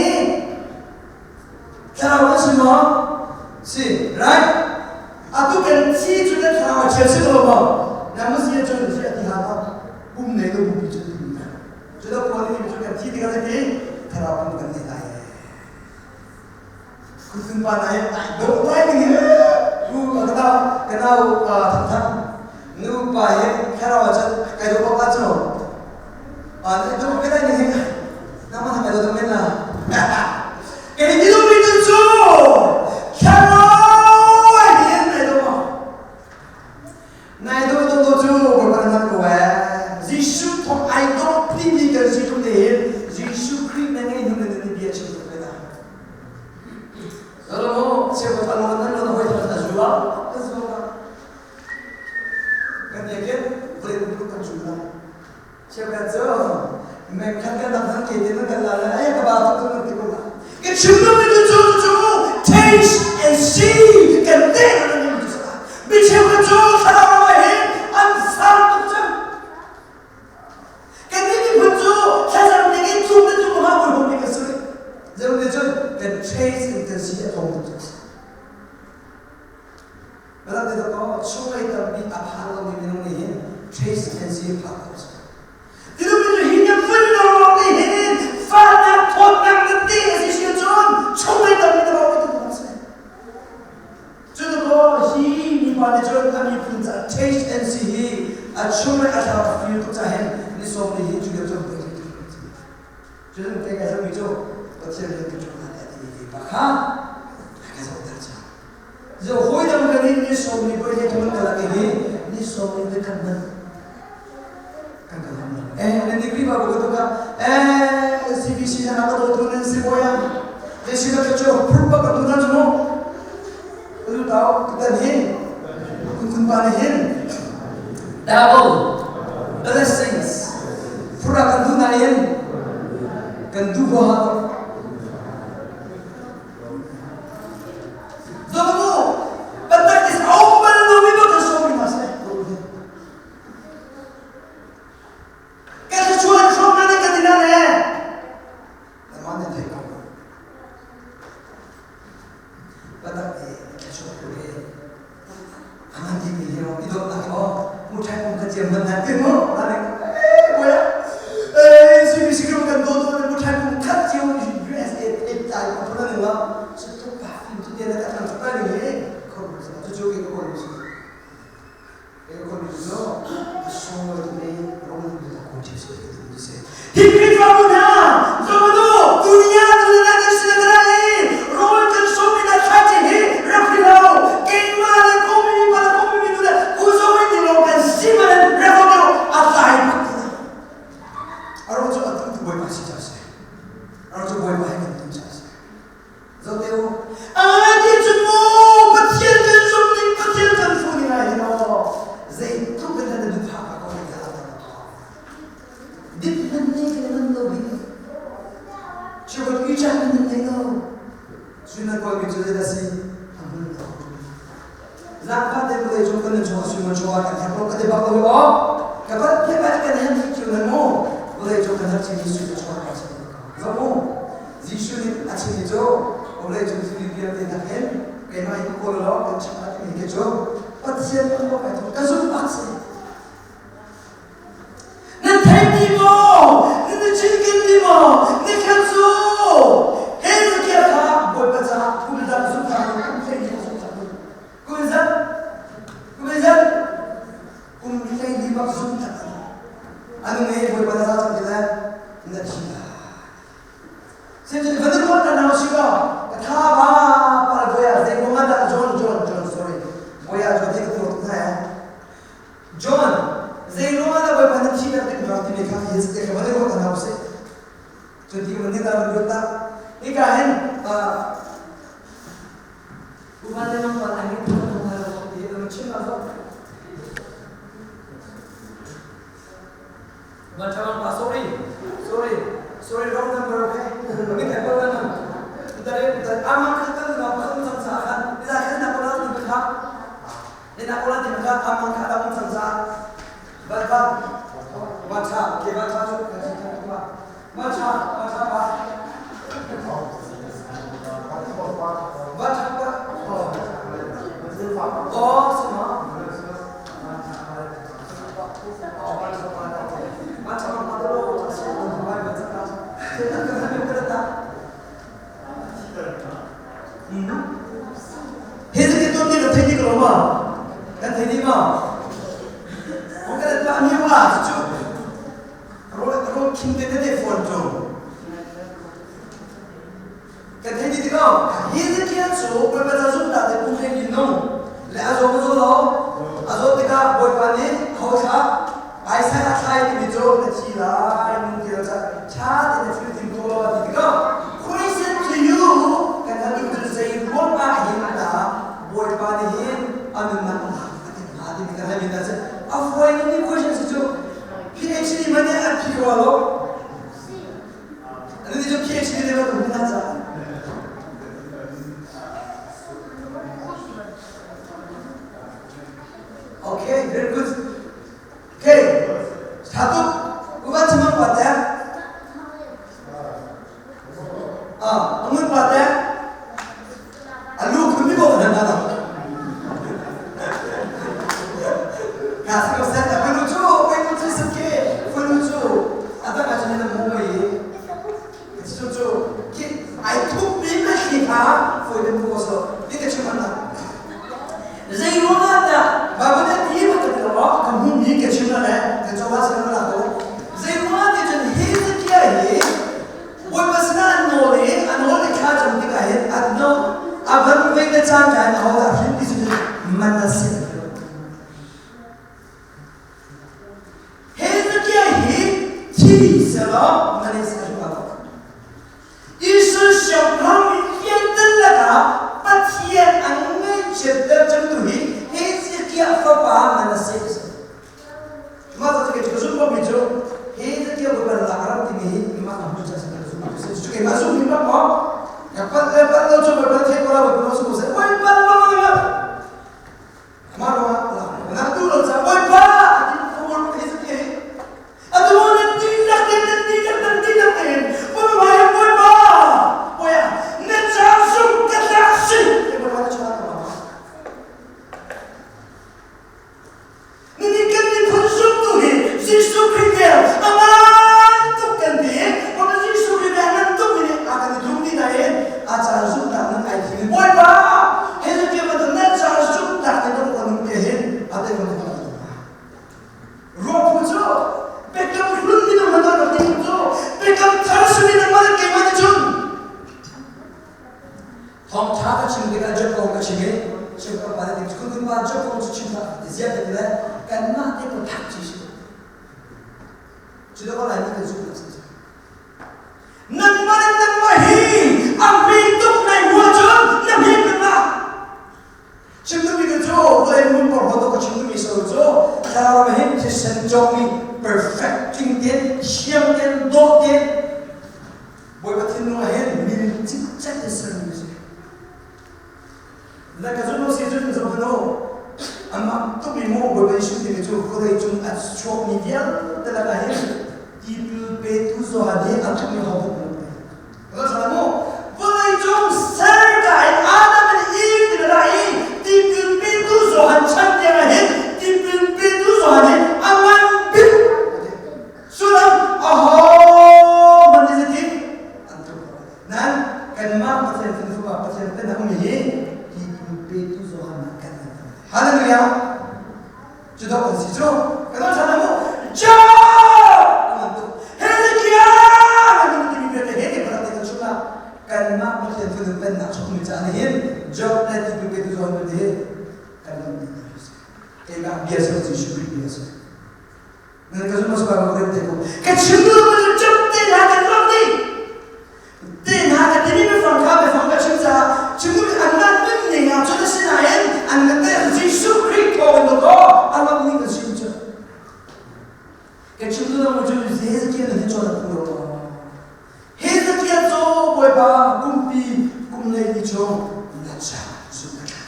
thlarau kan si maw si right atu kan thi cu kan thlarau a thial si lo maw na si cun si a ti ha ma pum nei lo pumpi cu ti cu da pawl nih cu kan thi tikah ti thlarau pum kan nei lai Kutun pa na ai do lai ding hi u ka nau ka nau thang thang nu pa hi thlarau ah cun kai do pa cu a do pe lai ding hi na ma kai do do men la kai ni do mi tu cu thlarau ai hin nai do ma nai do do do cu Bawipa nan ko eh Jesuh thong ai do pli mi kan si tu te hin Jesuh Khrih na ngei hnu na ni bia chim tu pe na Salomo cheukhat a lawn nan lawn hawi thon a zua. cu thlarau ram ah hin an sang tuk cang. Kannih miphun cu thlacam ding in tlum le tlum hma hawi hom kan si rih. Zeruang nih cun kan trace in kan si a tlawm tuk cang. Balam te ko chunglei tampi a phan lomi minung nih hin trace kan si phak ko si. Tilu hi na vun lo ruang nih hin fahnak thawtnak na ti a si si cun chunglei tampi na bawk tu kan si. Cutukaw hi mipa nih cun a miphun caah taste and see hi a chung le a thlarau feel tuk cah hin ni sawm ni hi cu lio cu cun te ka zohmi cu Pathian rian ka ṭuan lai ti mi pa kha ka zohter cang. Zo hawi dang kan in ni sawm ni poi he thun ka lak hi ni sawm ni poi kan man kan ka lam lo. Eh na degree ba ko ka eh CBC na ka do tu nan si boya. Je si ka chu phur pa ka tu na chu mo. Tu tau kan hin kun kun pa na hin double blessings phura kan du na hin kan du ho ha Zomu But is open no mi ba ka so mi ma se. Kan chuan hrom na kan ina le. Naman na thei ko. Batak e chu ke. Aman di mi hero idot na ko. Mu thai mong ka chiam man na te mo. Ane eh boya. Eh si mi si kan do do mu thai mong khat chiu USA te tai ko phun na su tu pa fin tu te na ka thang pa ni he. Ko chu chu ke ko ni su. Hi Khrihfabu hna, zohmanh u, dunia cu na kan sin a ra i rawl kan sawmmi hna thlaici hi rak ri lo. Keimah le kawmi mipa le kawmi minu le uzo in ti lawng kan si man in rak ro lo, a tlai bak ti lo. A ro cu a tu tu Bawipa si ca si. A ro cu Bawipa he kan tu ca si. Zoh te u. A ti cu mu Pathian kan zumh ning Pathian kan fuh ning ah hin aw zeitluk in dah na duhphak ka ko ning dah Dip nan nei ke nan lo bi. Chiabat ui chan nan nei lo. Sunan kawi mi cu zei dah si? Amun lo. Zakpa te mulai chung kan chung sunan chawa kan herh lo ka te bak lo aw. Ka bat ke bat kan hem hi chu nan mu. Mulai chung kan herh chi ni sunan chawa kan si. Zamu. Jesuh nih a chimmi cu vawlei cung thil vialte nakin keimah hi ka kawl law kan chim a timi khi cu Pathian kan bawk ai ka zumh bak si. Nan thei ti maw? Nan i cinken ti maw? Ni khat cu Hezekiah kha Bawipa caah kum dang zumh kum hlei li zumh kum zat kum zat kum hlei li bak zumh tak anu nge Bawipa na za cang ti le na thi lai. Sihmanhsehlaw van ruat hna u sih law ka tha ba pal boya zei kong ah dah John John John sorry boya John hi ka tuar tuk hna John zei ruang ah dah Bawipa na thi dak ding rak timi kha hi te kha van ruat hna u sih cu ti van ta van ruat ta hika hin Uban le mang pa ang hin thong thong ha ti ang chim ma zo Macam apa? Sorry, sorry, sorry, wrong number, okay? Kami tak boleh nama. Kita ni, kita amang kata tu apa kan sang kan? Kita kan nak bola tu mereka. Ni nak bola tu mereka amang kata pun sang sa. Baca, baca, okay, baca tu, baca, baca apa? Baca apa? Oh, semua. Hi tu ni kan thei ti ko ma? Kan thei ti ma? Kong kan tuah ni wa cu ro ro khim te te phone cu Kan thei dih ko. Hezekiah cu Bawipa ca zumhnak te pum hlei in nung le a zaw zaw lo. A zawt tikah Bawipa nih tho thla Isaiah thlai timi cu na thi lai nung ti lo ca ṭha tein na thil tim ko lo a ti tikah question to you kan hal duh cu zei ruang ah hin dah Bawipa nih hin a nunnak a lak a ti hnga timi kan hal mi hna cu a fawi ningmi question si cu PhD man nih an phi ko lo. Ani cu PhD level ka hmu na caah. Okay, very good. Okay, tha tuk. Uban chamang pa te. Ah, angun pa te. Alu khun mi ko na na. Ka sa ko sa ta panu chu, panu chu sa ke, panu chu. Ata ka chu na mo mai. Chu chu ki ai thup mi ma khi kha foi den ko so. Ni ka chim na. Zei ruangah dah Baibal nih ti bantuk in a kan hmuhmi ka chim le kan cohlan ser la ko. Zei ruangah ti cun Hezekiah hi Bawipa sinah an nawl i a nawl i thla cam tikah hin a no a van vei le cangka in ahodah hrin ti cu Manasseh. Hezekiah hi thi selaw Manasseh a hrin ko. Israel siangpahrang mi vialte lakah Pathian an ngaihchiatter cangtu hi Hezekiah fapa Manasseh a si. Mah cu ka zumh bawkmi cu Hezekiah Baibal lak ram timi hi mah a hmu ca si ka zumh si. Cu keimah zumh mi bak maw? Ka palh le palh lo cu Baibal theih ko la Baibal su ko seh. Baibal lo ma Mah ruangah lak na duh lo ca Bawipa a ti phur Hezekiah hi atu nan dihlak tein nan dihlak nan dihlak tein Bawipa hi Bawipa Bawipa na ca zung ka tlak si Bawipa na chungah ka Nihin kan miphun zumtu hi Jesuh Khrih vel a ngan tuk kan ti. Bawipa Jesuh Khrih vel a ngan tuk mi nih a kan i dum ti nain a caan zumhnak nan ai thim i Bawipa Hezekiah bantuk nan caan zumhnak te kan kan te hin a te kan kan Ruah phu cu biakam hlun minung hna rak ti cu biakam thar simi nangmah le keimah nih cun Thawngṭha ka chim tikah Job kong ka chim i chim ka pa nih kun kun pa Job kong cu chim hlah ti ziah ka ti le kanmah te ko thak ci si. Cu da ko lai mi kan zumh si. Nangmah le nangmah hi a hme tuk nai hua cun na hme peng la. Chim duhmi ka cu vawlei mun porhlawt ka chim duhmi so cu thlarau ram hin thisen cawkmi perfect tling tein thiam tein dawh tein Bawipa thinlung ah hin min cikcek in sermi a si. Na ka zumh lo si cun zoh hmanh u. Amah tukmi maw Bawipa Jesuh timi cu vawlei cung a chuakmi vialte lakah hin tipil petu Johan hi a tlukmi ho hmanh um lo. Ka salah mu. Vawlei cung ser ka in Adam and Eve ti ra i tipil petu Johan chan tiang ah hin tipil petu Johan hi a ngan bik. Sullam ahohmanh nih zeitin an tluk lo. Nan kanmah Pathian Fapa Pathian pennak ummi hi tipil petu Johan ah kan ngan. Hallelujah! Cu dawh kan si cu. Kan ṭhan ṭhan mu. Job! An tuk. Hezekiah! An tuk timi vialte he ke parat kan chungah kanmah Pathian Fanu pennak chung mi caah hin Job le tipil petu Johan vialte hi kan lam ding a si. Keimah bia si Jesuh Khrih bia si. Nan ka zumh sual ko te ko. Ka chim lu ma cu chim te hna kan ram ni. Te hna ka timi biafang kha biafang ka chim caah chim lu an nan nun ning ah cun a si nain an ka te Jesuh Khrih thawng in ko a lam ning ka chim cu. Ka chim lu mu cu Hezekiah na hi chawn a phu lo. Hezekiah cu Bawipa kumpi kum lei ni chung na cha zum ka thla.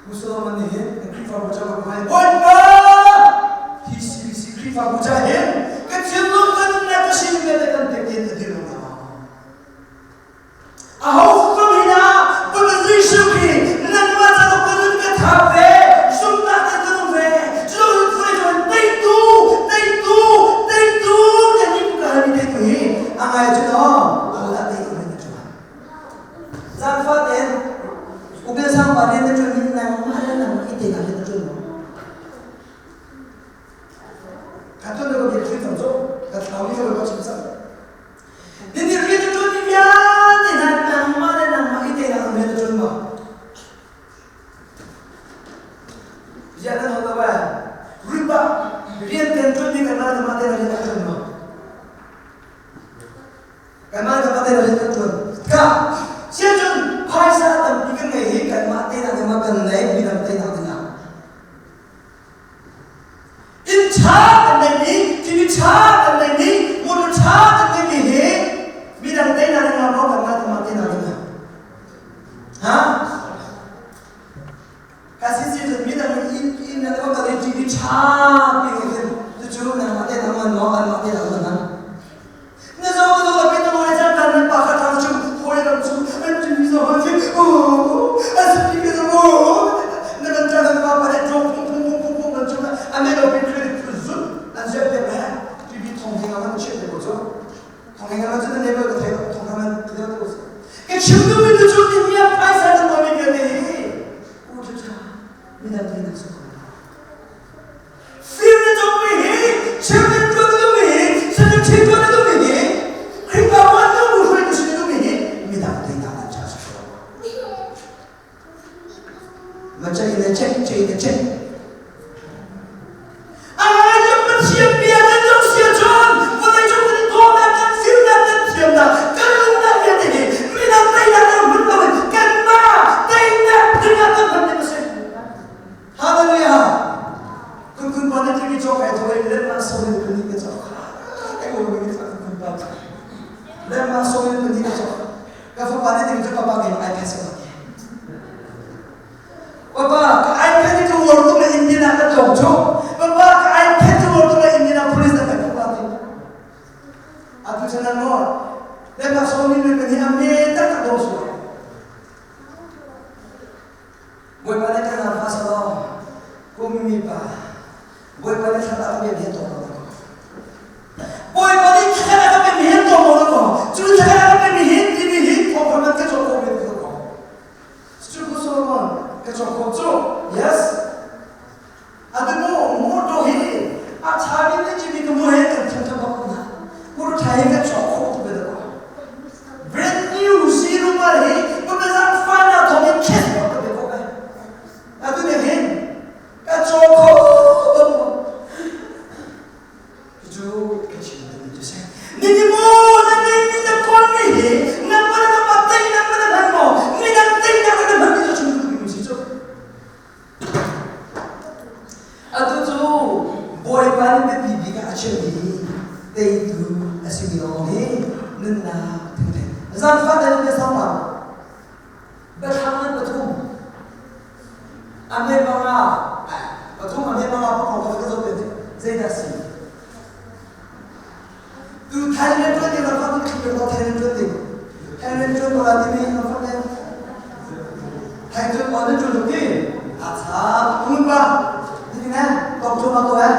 Pu Solomon nih hin Khrihfabu ca ka hmai Bawipa hi CBC Khrihfabu ca hin ka thinlung ka nunnak ka sining vialte kan pek in a dir lo aho fam hi na Bawipa Jesuh Khrih nangmah ca ka nun ka thap ve zumhnak in ka nung ve cu lo in teitu teitu teitu kan nih ka hal mi teitu hi a ngai cu no hodah teitu nan ṭuan Zaangfah tein Ubel sangpa rian na ṭuan hi nangmah le nangmah i tenak hi na ṭuan maw? Ka ṭuan lo bia ṭuan cang cu ka thlau mi ka chim cang. Nini rian na ṭuan mi vialte hna nangmah le nangmah i tenak rian na ṭuan maw? Ziah nan hal lo eh? Ripa rian kan ṭuan mi kanmah le kanmah tein rian na ṭuan maw? Kanmah kanmah tein rian kan ṭuan. Ka siacun phaisa tampi kan ngei hi kanmah tein ah kan nei, midang tein ah dingah. Midang inn inn na va kal i TV ṭha pi ngai khin cucu nangmah te na ngan maw anmah te na ngan ang. Na zo na zo la pin na mawle cang kan nan pa kha thang chung hawi ram chung an TV zo han khi a si ti zo na kan ṭan nan pa pa le ṭong phung phung phung phung phung kan chung a ne lo pin credit zut an ziap piak he TV thong hing ah man chiat te ko cu thong hing ah man cu na neighbor ka thei thong hang man ka deu te ko ka chim duhmi cu cu ti miak phaisa na tuahmi vialte hi u ṭha ṭha midang nih nan suk ko Fim na cawkmi hi chim na ṭuan na duhmi hi sanu ṭhi ṭuan na duhmi hi Khrihfabu an nu hruai na si na duhmi hi midang teinak an cha si ko. Ma chei na check chei na check. A Pathian bia kan zoh sia cun vawleicung kan i dawhnak kan fimnak kan thiamnak kan lungnak vialte hi midang teinak kan hmun loin kanmah teinak dingah kan hman ding a si. Hallelujah! Kun kun pa na timi cawk ai thawai lemah soin pani ka cawk. Kai ur mi ka kun pa. Lemah soin pani ka cawk. Ka fapa ne ding cu papa ke iPad sa Papa, ka iPad itu war tu na Indian ah ka cawk cu. Papa, ka iPad tu war tu na Indian ah police na ka papa ti. Atu chanan mo, lemah soin ni pani ame tak tak dong su. Bawipa nih kan fa selaw kum mi pa Bawipa nih thla ka pe mi to mo ko. Bawipa nih thla ka pe mi to mo ko. Cu thla ka pe mi hin ti mi hin thong man ka chok ko mi ko. Cu ko Solomon ka chok ko cu. Yes. Atu mu motor hi a tha mi ne chi mi ka mu he kan than than bak na. Motor tha hi ka chok ko tu be ko. Brand new zero ma hi mo be zang fa na thong in kiss ko ka be ko ka. Atu ne hin ka chok ko ba mu. Cucu ka chim duhmi cu si. Nini maw na ngeihmi na kawlmi hi nangmah le nangmah teinak na hman maw? Midang teinak na hman ti cu chim duhmi si cu. Atu cu Bawipa nih biapi bik ah a chimmi teitu a simi lawng hi nunnak thengtheng. Zaangfah tein bia sau hlah. Biathlam nan pathum. Amen banga pathum amen banga pakong ka ka zoh te zeidah si? Tu Thailand tuan ding ram kan khim ko Thailand tuan ding. Thailand tuan ko la timi ram fak ne. Thailand tuan on tuan ti. Acha kun pa. Ni na kok tu ma ko ha.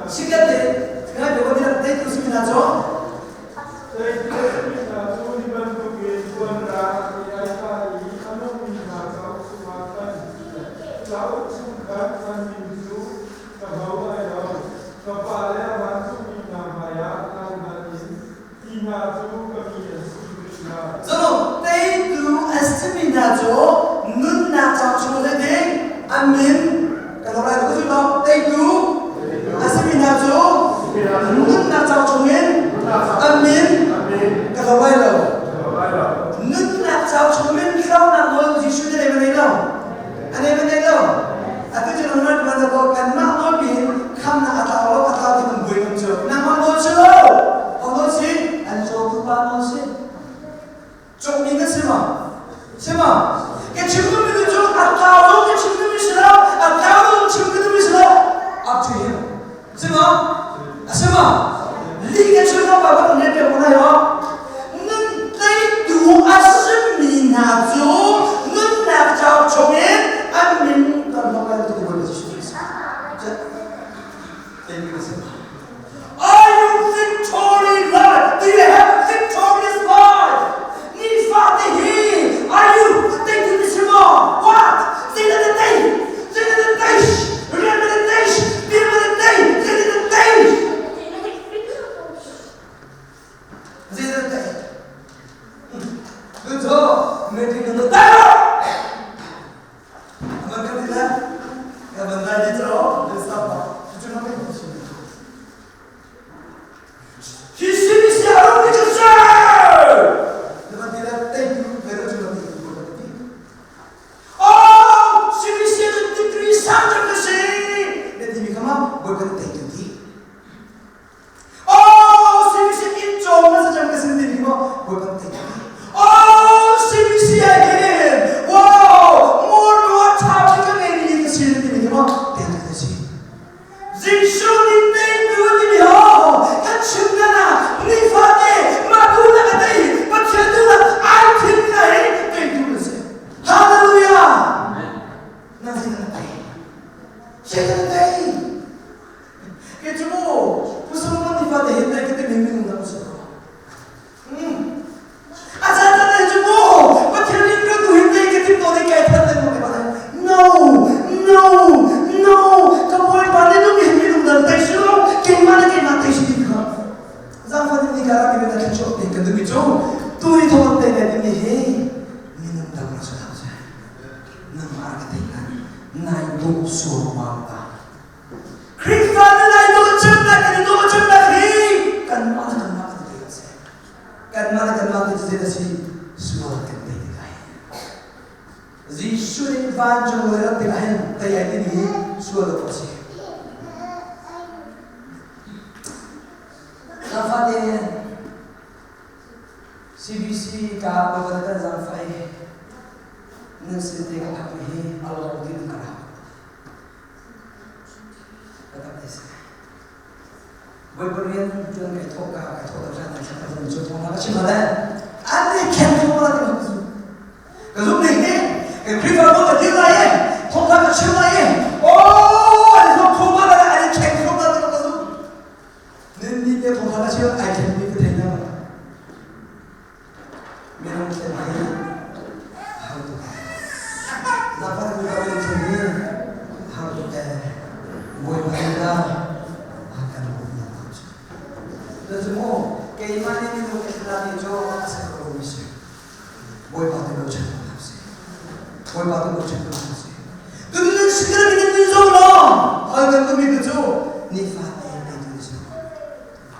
Sikhat te ngai be ko dei tu simi hna cu Zeitu a simi hna cu hi bantukin puanrang i ai thlai i a nungmi hna cauk chungah khan cauk chung khan an min cu ka hlo lai lo. Ka Pa le a vancungmi hna hmaiah langhngan in hi hna cu ka mi an si rih hna. Cu teitu a simi hna cu nunnak cauk chung le ding an min ka lo lai lo lo teitu a simi hna cu nunnak cauk chungin an min ka lo lai lo. Nunnak cauk chungin hlaunak nawl Jesuh nih a nei lo. A nei nei lo. Atu cu nunnak man ko kanmah nawl piin khamnak a tlau lo a tlau ti kan buai ngam cu. Nangmah nawl si lo. Ho nawl si? An cawtu pa nawl si. Cawkmi na si ma? Si ma? Ka chim duhmi cu a tlau lo ka chim duhmi si lo. A Satan a tei. Ke cu mu Pu Solomon ti fate hin dai ka timi minung dang si ko. A caan caan cu mu Pathian nih kan tu hin dai ka tim to dai kai that dai mu No, no, no. Ka bawipa nih nung hin minung dang tei si lo. Keimah le keimah tei si ti kha. Zangfah ni ka rak in na thluachuah te kan duhmi cu tu hi thawng te ngai timi hi minung dang rak si hlah seh. Nangmah ka theih hlan nai dawh suangmang ta. Khrihfa na nai dawh cemnak kan i dawh cemnak hi kanmah le kanmah kan thei a si. Kanmah le kanmah te cu zei a si? Sual kan tei tikah hin. Jesuh nih vancung le ram tikah hin tei ai timi hi sual a si. Zangfah tein CBC ka bawipa kan zangfah i nan sin te ka phak mi hi a lawm din ka rak. Ka tak te si. Bawipa rian tuan kai thawk ka kai thawk tak nan ka zun cu thong ka chim ale. An ni khen thong la ti ka zum. Ka zum ni hi ka Khrihfabu ka dir lai i thong ka chim lai i oh an thong thong ma la an khen thong la ti ka zum. Nin ni te thong ka chim ai khen mi ka thei na. Minung thlen hi har tuk. Nafan mi ka minung thlen hi har tuk e. Bawipa nih dah a kan bawmh ko cu. Cucu mu keimah nih minung ka thlen mi cu a ser ko mi si. Bawipa tu bochan ko hna sih. Bawipa tu bochan ko hna sih. Tutu sikar mi nan zo lo. Hal kan tu mi tu cu nifate te tu si.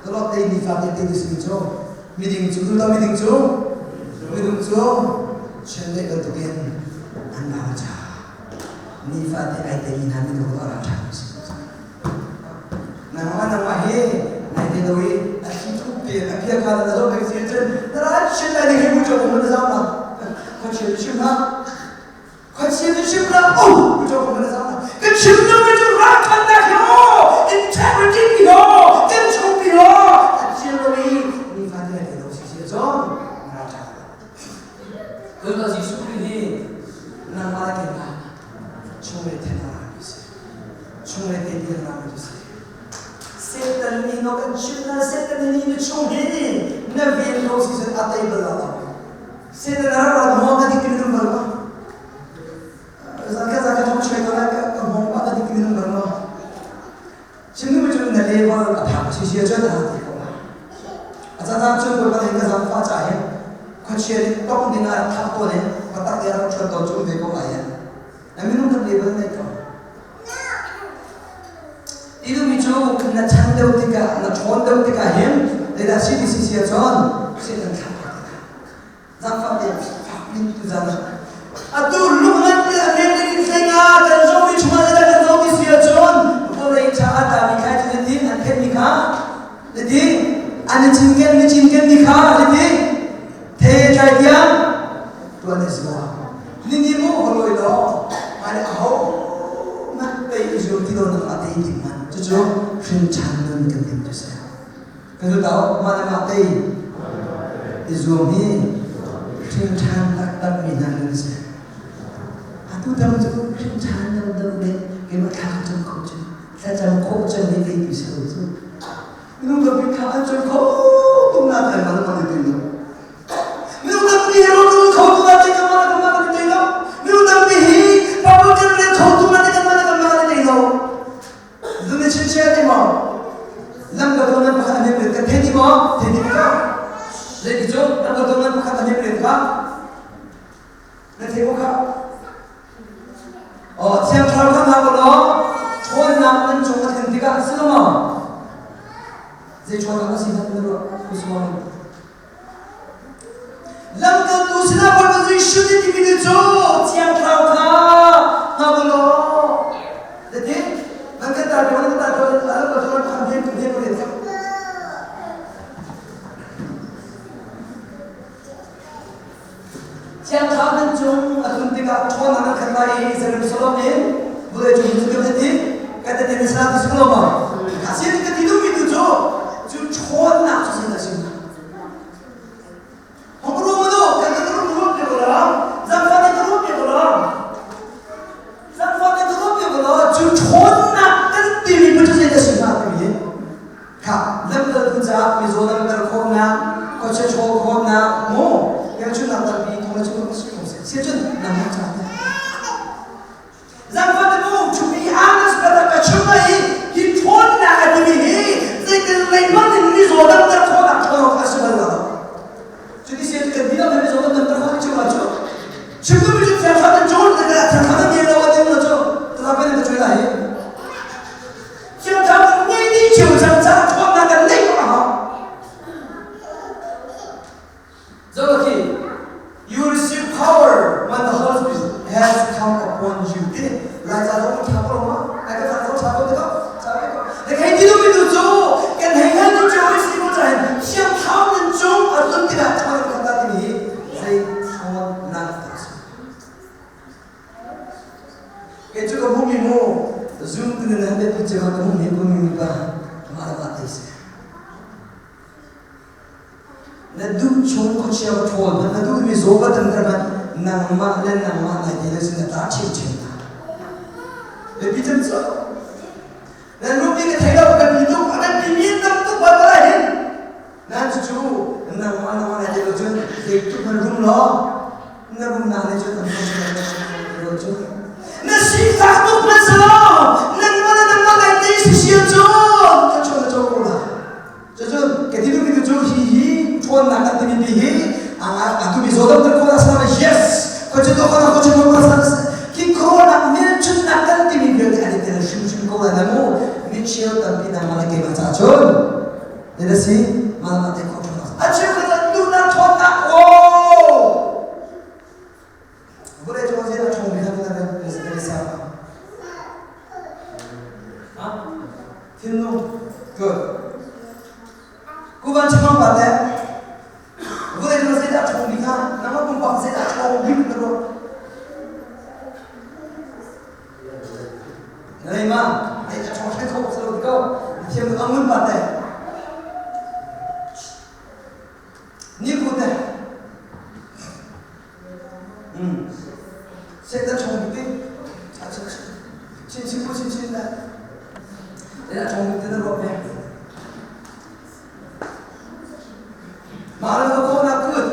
Tulok te nifate te tu si cu miding cu tu miding cu miding cu chen bantukin an ra cha. Nifate ai te mi hna minung a ra ṭha si. Nangmah nangmah hi nai te lo i a thli thup te a bia kha na zo peng si cun na ra chin lai ding hi mu chok mun na zam la khuachia tu chim hlah khuachia tu chim hlah oh mu chok mun na zam la ka chim lo mi cu ra khan na hi o integrity mi ho kan chung mi ho a chim lo i ni fa te te lo si si cun ra tha Kun ka Jesuh Khrih hi nangmah le keimah chung le then a rami si. Chung le te a rami si. Satan nih no kan chim na Satan nih na chung hi na ven ko si cun a tei bal lo. Satan a rak rat hmong ka dik ti bal ma. Zan ka zan ka thong choi ko lai ka ka hmong pa ka dik ti bal ma. Chim nu cu na level a phak si sia cun a ti ko lai. A caan cun Bawipa nih ka zaangfah ca hin khuachia nih tong ding ah thah tawn in patak te rak ṭhuat tawn cu um ve ko lai hin. Na minung kan level nei ko. Ti duhmi cu na chan deuh tikah na ṭhawn deuh tikah hin zeidah si ti si sia cun Satan thlah tikah zaangfah te fak in tu zan atu lungngan le a men in thlenga kan zomi chungah le kan zomi si ahcun vawlei tha a tami kha cu ti an theihmi kha le ti an i cinken mi cinken mi kha le ti the tlai tiang tuan is lo ni ni mu holoi lo ai aho man tei i zum ti lo nang a tei ding man cucu hrin ṭhan nun kan ding cu si Kan zu tau mah le mah tei i zuam hi hrin ṭhan taktak mi hna nan si. Atu dang cu hrin ṭhan deuh deuh nih keimah thla ka cam kho cu thlacam khawh cem hi kei tu si lo cu. Minung tampi thla an cam kho tung na thai ma na ma ti lo. Minung tampi hi rawl kan kho tung na ti kan ma na ma ti lo. Minung tampi hi Bible kan rel kho tung na ti kan ma na ma ti lo. Zun chim ti maw? Lam ka tuan pakhat an rin kan thei ti maw? Thei ti maw? Zei cu lam ka tuan pakhat an rin kha? Na thei ko kha? Oh, thiang thlarau kha hna law ṭhawnnak nan cung a thlen tikah si lo maw? Zei ṭhawnnak a si hmanh na ruah kusmang Lamkaltu sinah Bawipa Jesuh nih timi ni cu Thiang Thlarau kha hngak u law Zeiti nan kan tar ko nan kan tar ko lamkaltu nan phan hem hem ko len Thiang Thlarau nan cung a tlun tikah ṭhawnnak nan khat lai i Jerusalem in vawlei cung cu kan ti kan te te sinah ti si lo maw? Asin ka ti duhmi tu cu cu ṭhawnnak cu sin a si. Cu ṭhawnnak upon you ti lai ca zong ṭha ko ma ai ka fa zong ṭha ko ti ko ṭha ko na hei ti mi tu cu kan hei hal tu cu si ko chan thiang thau nan cung a tlun tikah ṭhawn kan ta timi zei ṭhawnnak dah si Kei cu ka hmuhmi mu zoom tu nan han tu cio ka hmuhmi hmuhmi pa mah le mah te si. Na duh chung khuachia ka ṭhawl na duhmi zaw ka tam ter nangmah le nangmah nai te le cun na ta chinchin na. Biapi cem cu nan ruahmi ka thei lo ka bi tuk a kan timi tam tuk ba ba hin nan cucu nangmah nangmah nai te lo cun zei tuk man rum law na rumnak nih cun an rawn cu na sifak tuk hmanh si lo nangmah le nangmah nai te si sia cun ka chon na co ko la cucun ka ti duhmi cu hi hi ṭhawnnak kan timi pi hi a tu mi zawdam kan khona sana yes ko chu to khona ko chu ko sana ki khona mil chunnak kan timi vialte an i tel hrimhrim ko la na mu mi cheu tampi nangmah le keimah ca cun ne si mah te kho ṭhawnnak a cheu kha duhnak ṭhawnnak o vawlei cung ah a ṭhawngmi kha na sa ha thinlung good kuvan chimang pa te vawlei cung zeidah a ṭhawngmi kha nangmah pumpak zeidah a ṭhawng bik na ruah na nei ma nei a ṭhawng ṭhawng kho lo ko thiam angun pa te ni ku te Satan ṭhawng bik chin chin ku chin chin na na ṭhawng bik te na ruah peng mah le ko na kut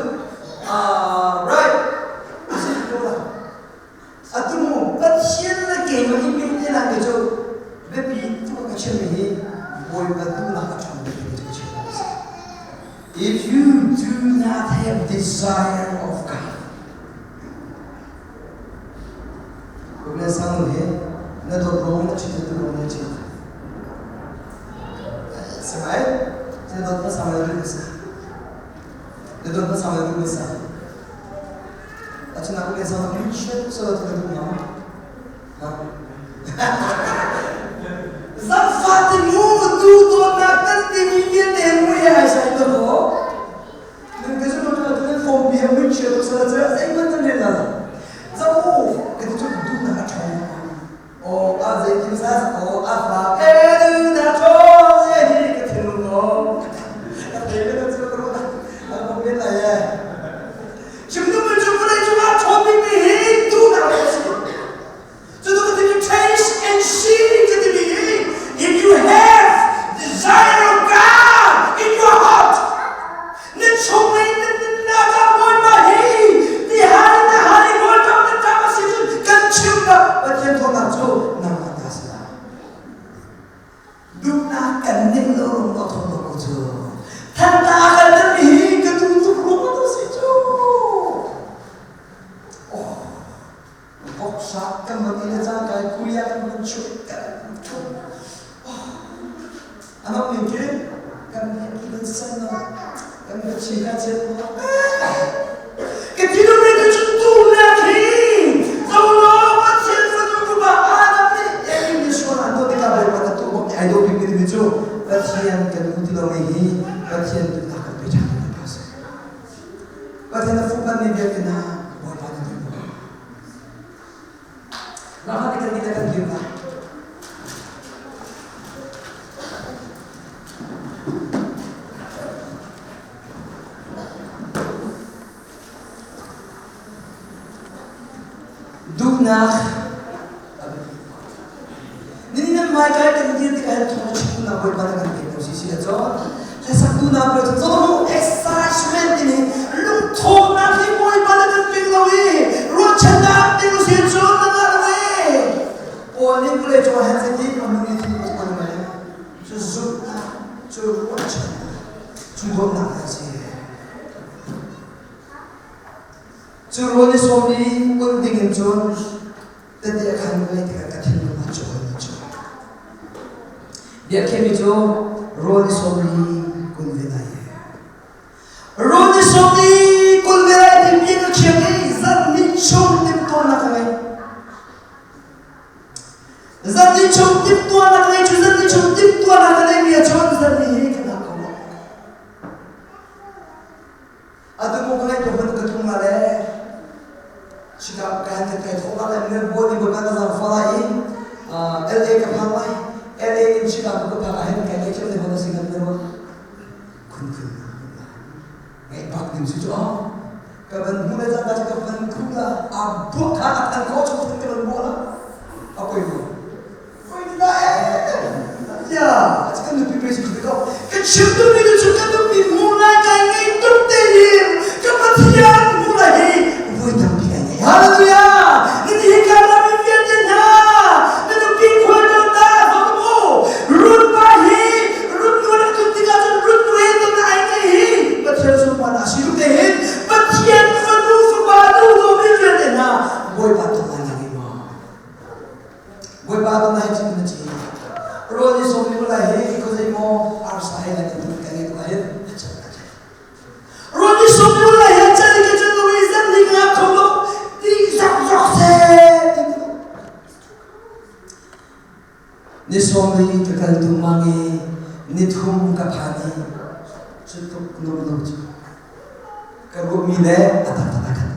right asi ko la atu mu Pathian le keimah i pek te na ke cu biapi tu ka chim mi hi Bawipa duhnak a ṭhawng bik te cu chim If you do not have desire of God, Kumle sang he na dawt rong na chit tu rong na chit. Samai, na dawt na sang le du sa. Na dawt na sang le du sa. Achuna kumle sang na chet so tu du ma. Ha. Zangfah mu tu dawtnak kan timi vialte mu he ai sai to ko. Nan ka zu tu tu form bi mu chia to sa cha engman nan ren la. Zau ka tu du na a thong. O a zei kim sa o a fa e du na thong ye hi ka thinung no. Ka te le chu ko na. A ko men la ye. Chim du mun chu pulai chu ma thong bi mi hi tu na si. So the you taste and see to the if you have desire of God in your heart, na chungin na ka Bawipa hi tihal na hal i rawl na ṭam a si cun kan chim la Pathian thawngnak cu nangmah ta si lai. Duhnak kan ning lo rung ka thawng lo ko cu. Thanna kan tan hi ka duh tuk rung a si cu. Oh. Voksa kan van i le cangka i kuya kan van chuah kan thuk. A nok ning khi kan ki van san no kan va chi ka chen mo. Ka thinlung nih ka cu tu na khi zolo Pathian fanu rupa Adam nih Elim nih sual an tuah tikah Bawipa na tu bawk ai dawh bik mi cu Pathian kan u ti lo mi hi Pathian duhnak kan pe ṭhan ti pa si. Pathian a fuh mi vialte hna Bawipa na duh maw? Mah kan kan kan dir lai. Duhnak Nini nan hmaikai kan dir tikah hin thawng chimnak Bawipa na kan pek ko si si cun hlasak duhnak lo cun cun excitement timi lungthawhnak hi Bawipa na kan pek lo i ruahchannak ti lu sin cun na ngah lo i Paul nih vawlei cung ah hin zeitin a nung i thil ko mai cu zumhnak cu ruahchannak cu dawtnak an si. Cu rawl i sawm i un dingin cun tete a khan ngai tikah ka thinlung ah cu an cu. Biakhiahmi cu rawl i sawm i kul ve lai. Rawl i sawm i kul ve lai ti mi ka khiak i zarh ni chung timhtuahnak ka ngei. Zan chung timhtuahnak ngei cu zan chung timhtuahnak a neimi ahcun zan hi kan hak kho lo. Atu mu ka ngaih hmun ka tlung la le Chicago ka han kai thawk la le Melbourne in ka zang fa lai i LA ka phang lai. LA in Chicago ka phak ah hin kai ngaih thiam le si kan le khun khun ngaih bak ding si cu ka van hmu le cangka cu ka van khu la a buak kha a than ko chung thun ka van buah la a poi ko poi ti la eh ya kan nupi pe si ko ka chim tu mi cu ka nupi mu lai kai ngei tuk te hi ka pathian mu lai hi voi tampi kai ngei hallelujah ni hi ka ram vialte hna na nupi khual ko ta mu run pa hi run nu na tun tikah cun run nu he ton ai ngei hi Pathian sunparnak a si te hin Pathian fanu fapa nu lo mi vialte hna Bawipa tong lai ngai maw Bawipa tong lai chin na chi rawl ni som ni lai hi ko zei maw arsa he lai tu kan ngai lai hin a chan a chan rawl ni som ni lai hi chan ke chan lo i zan ni nga kho lo ti zak zak se ti Ni 40 ka kal dungmang i ni thum ka phan i cu tluk nuam lo cu ka ruahmi le a taktak a khat.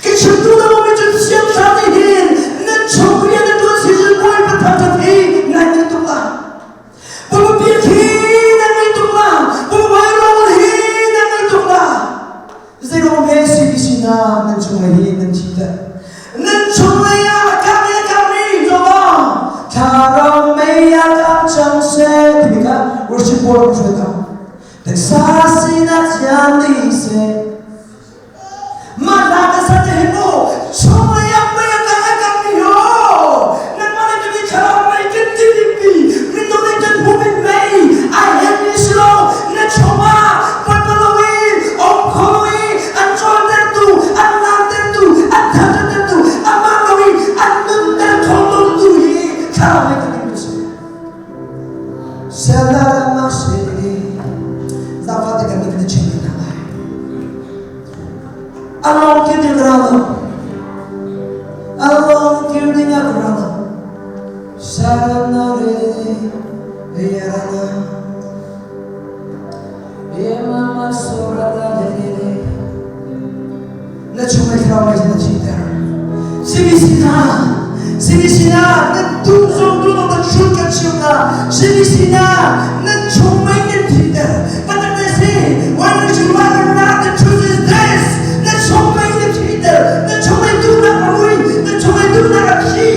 Ka chim tu na mi cu siangthla nih hin nan chung rian a tuan si cun Bawipa thangṭhat hi nan ngai tuk la. Bawipa hi nan ngai tuk la. Bawipa rawl hi nan ngai tuk la. Zeiruang he CBC na nan chunglei hi nan thi dah? Nan chunglei ah a kang i a kangmi Jehovah thlarau mei ah kang cang seh timi kha worship pawl kan hruai ko. Taksa sinak thiang dih seh. Mah hla ka sa te hi mu chunglei ah mei a kang a kangmi ho nanmah nih kan i thlarau mei kan timi minung nih kan hmuhmi mei a henmi si lo na chungah Bawipa loin um kho i an cawltertu an laamtertu an thangṭhattertu amah lo i an nunter kho lotu hi thlarau mei kan timi si Selamat si Zafate kan nih kan chim hna lai Along kir ding Along kir ding a Saranare yarana Na chung i thlarau mei na thiter. Simi sinah, simi sinah na tum zong tu na chun kan chim na. Simi sinah na chung mei nan thiter. But they say, when you rather not the truth is this, na chung mei na thiter. Na chung mei tu na amui, na chung mei tu na a thi,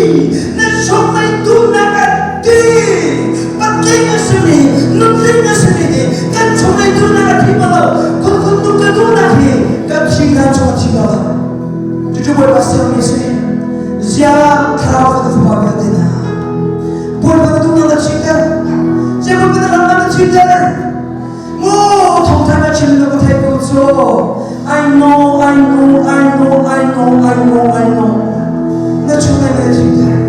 na chung mei tu na a ti. Patling a simi, nutling a simi nih kan chunglei duhnak a thi bal lo. Kun kun ka duhnak hi kan thi hna chung a thi bal lo. Cucu Bawipa sermi si. Zia thlarau fanu fapa vialte hna. Bawipa na duhnak na chiter. Ziah Bawipa na ram na chiter. Mu thawngtha na chim na ka theih ko cu. I know, I know, I know, I know, I know, I know. Na chunglei na chiter.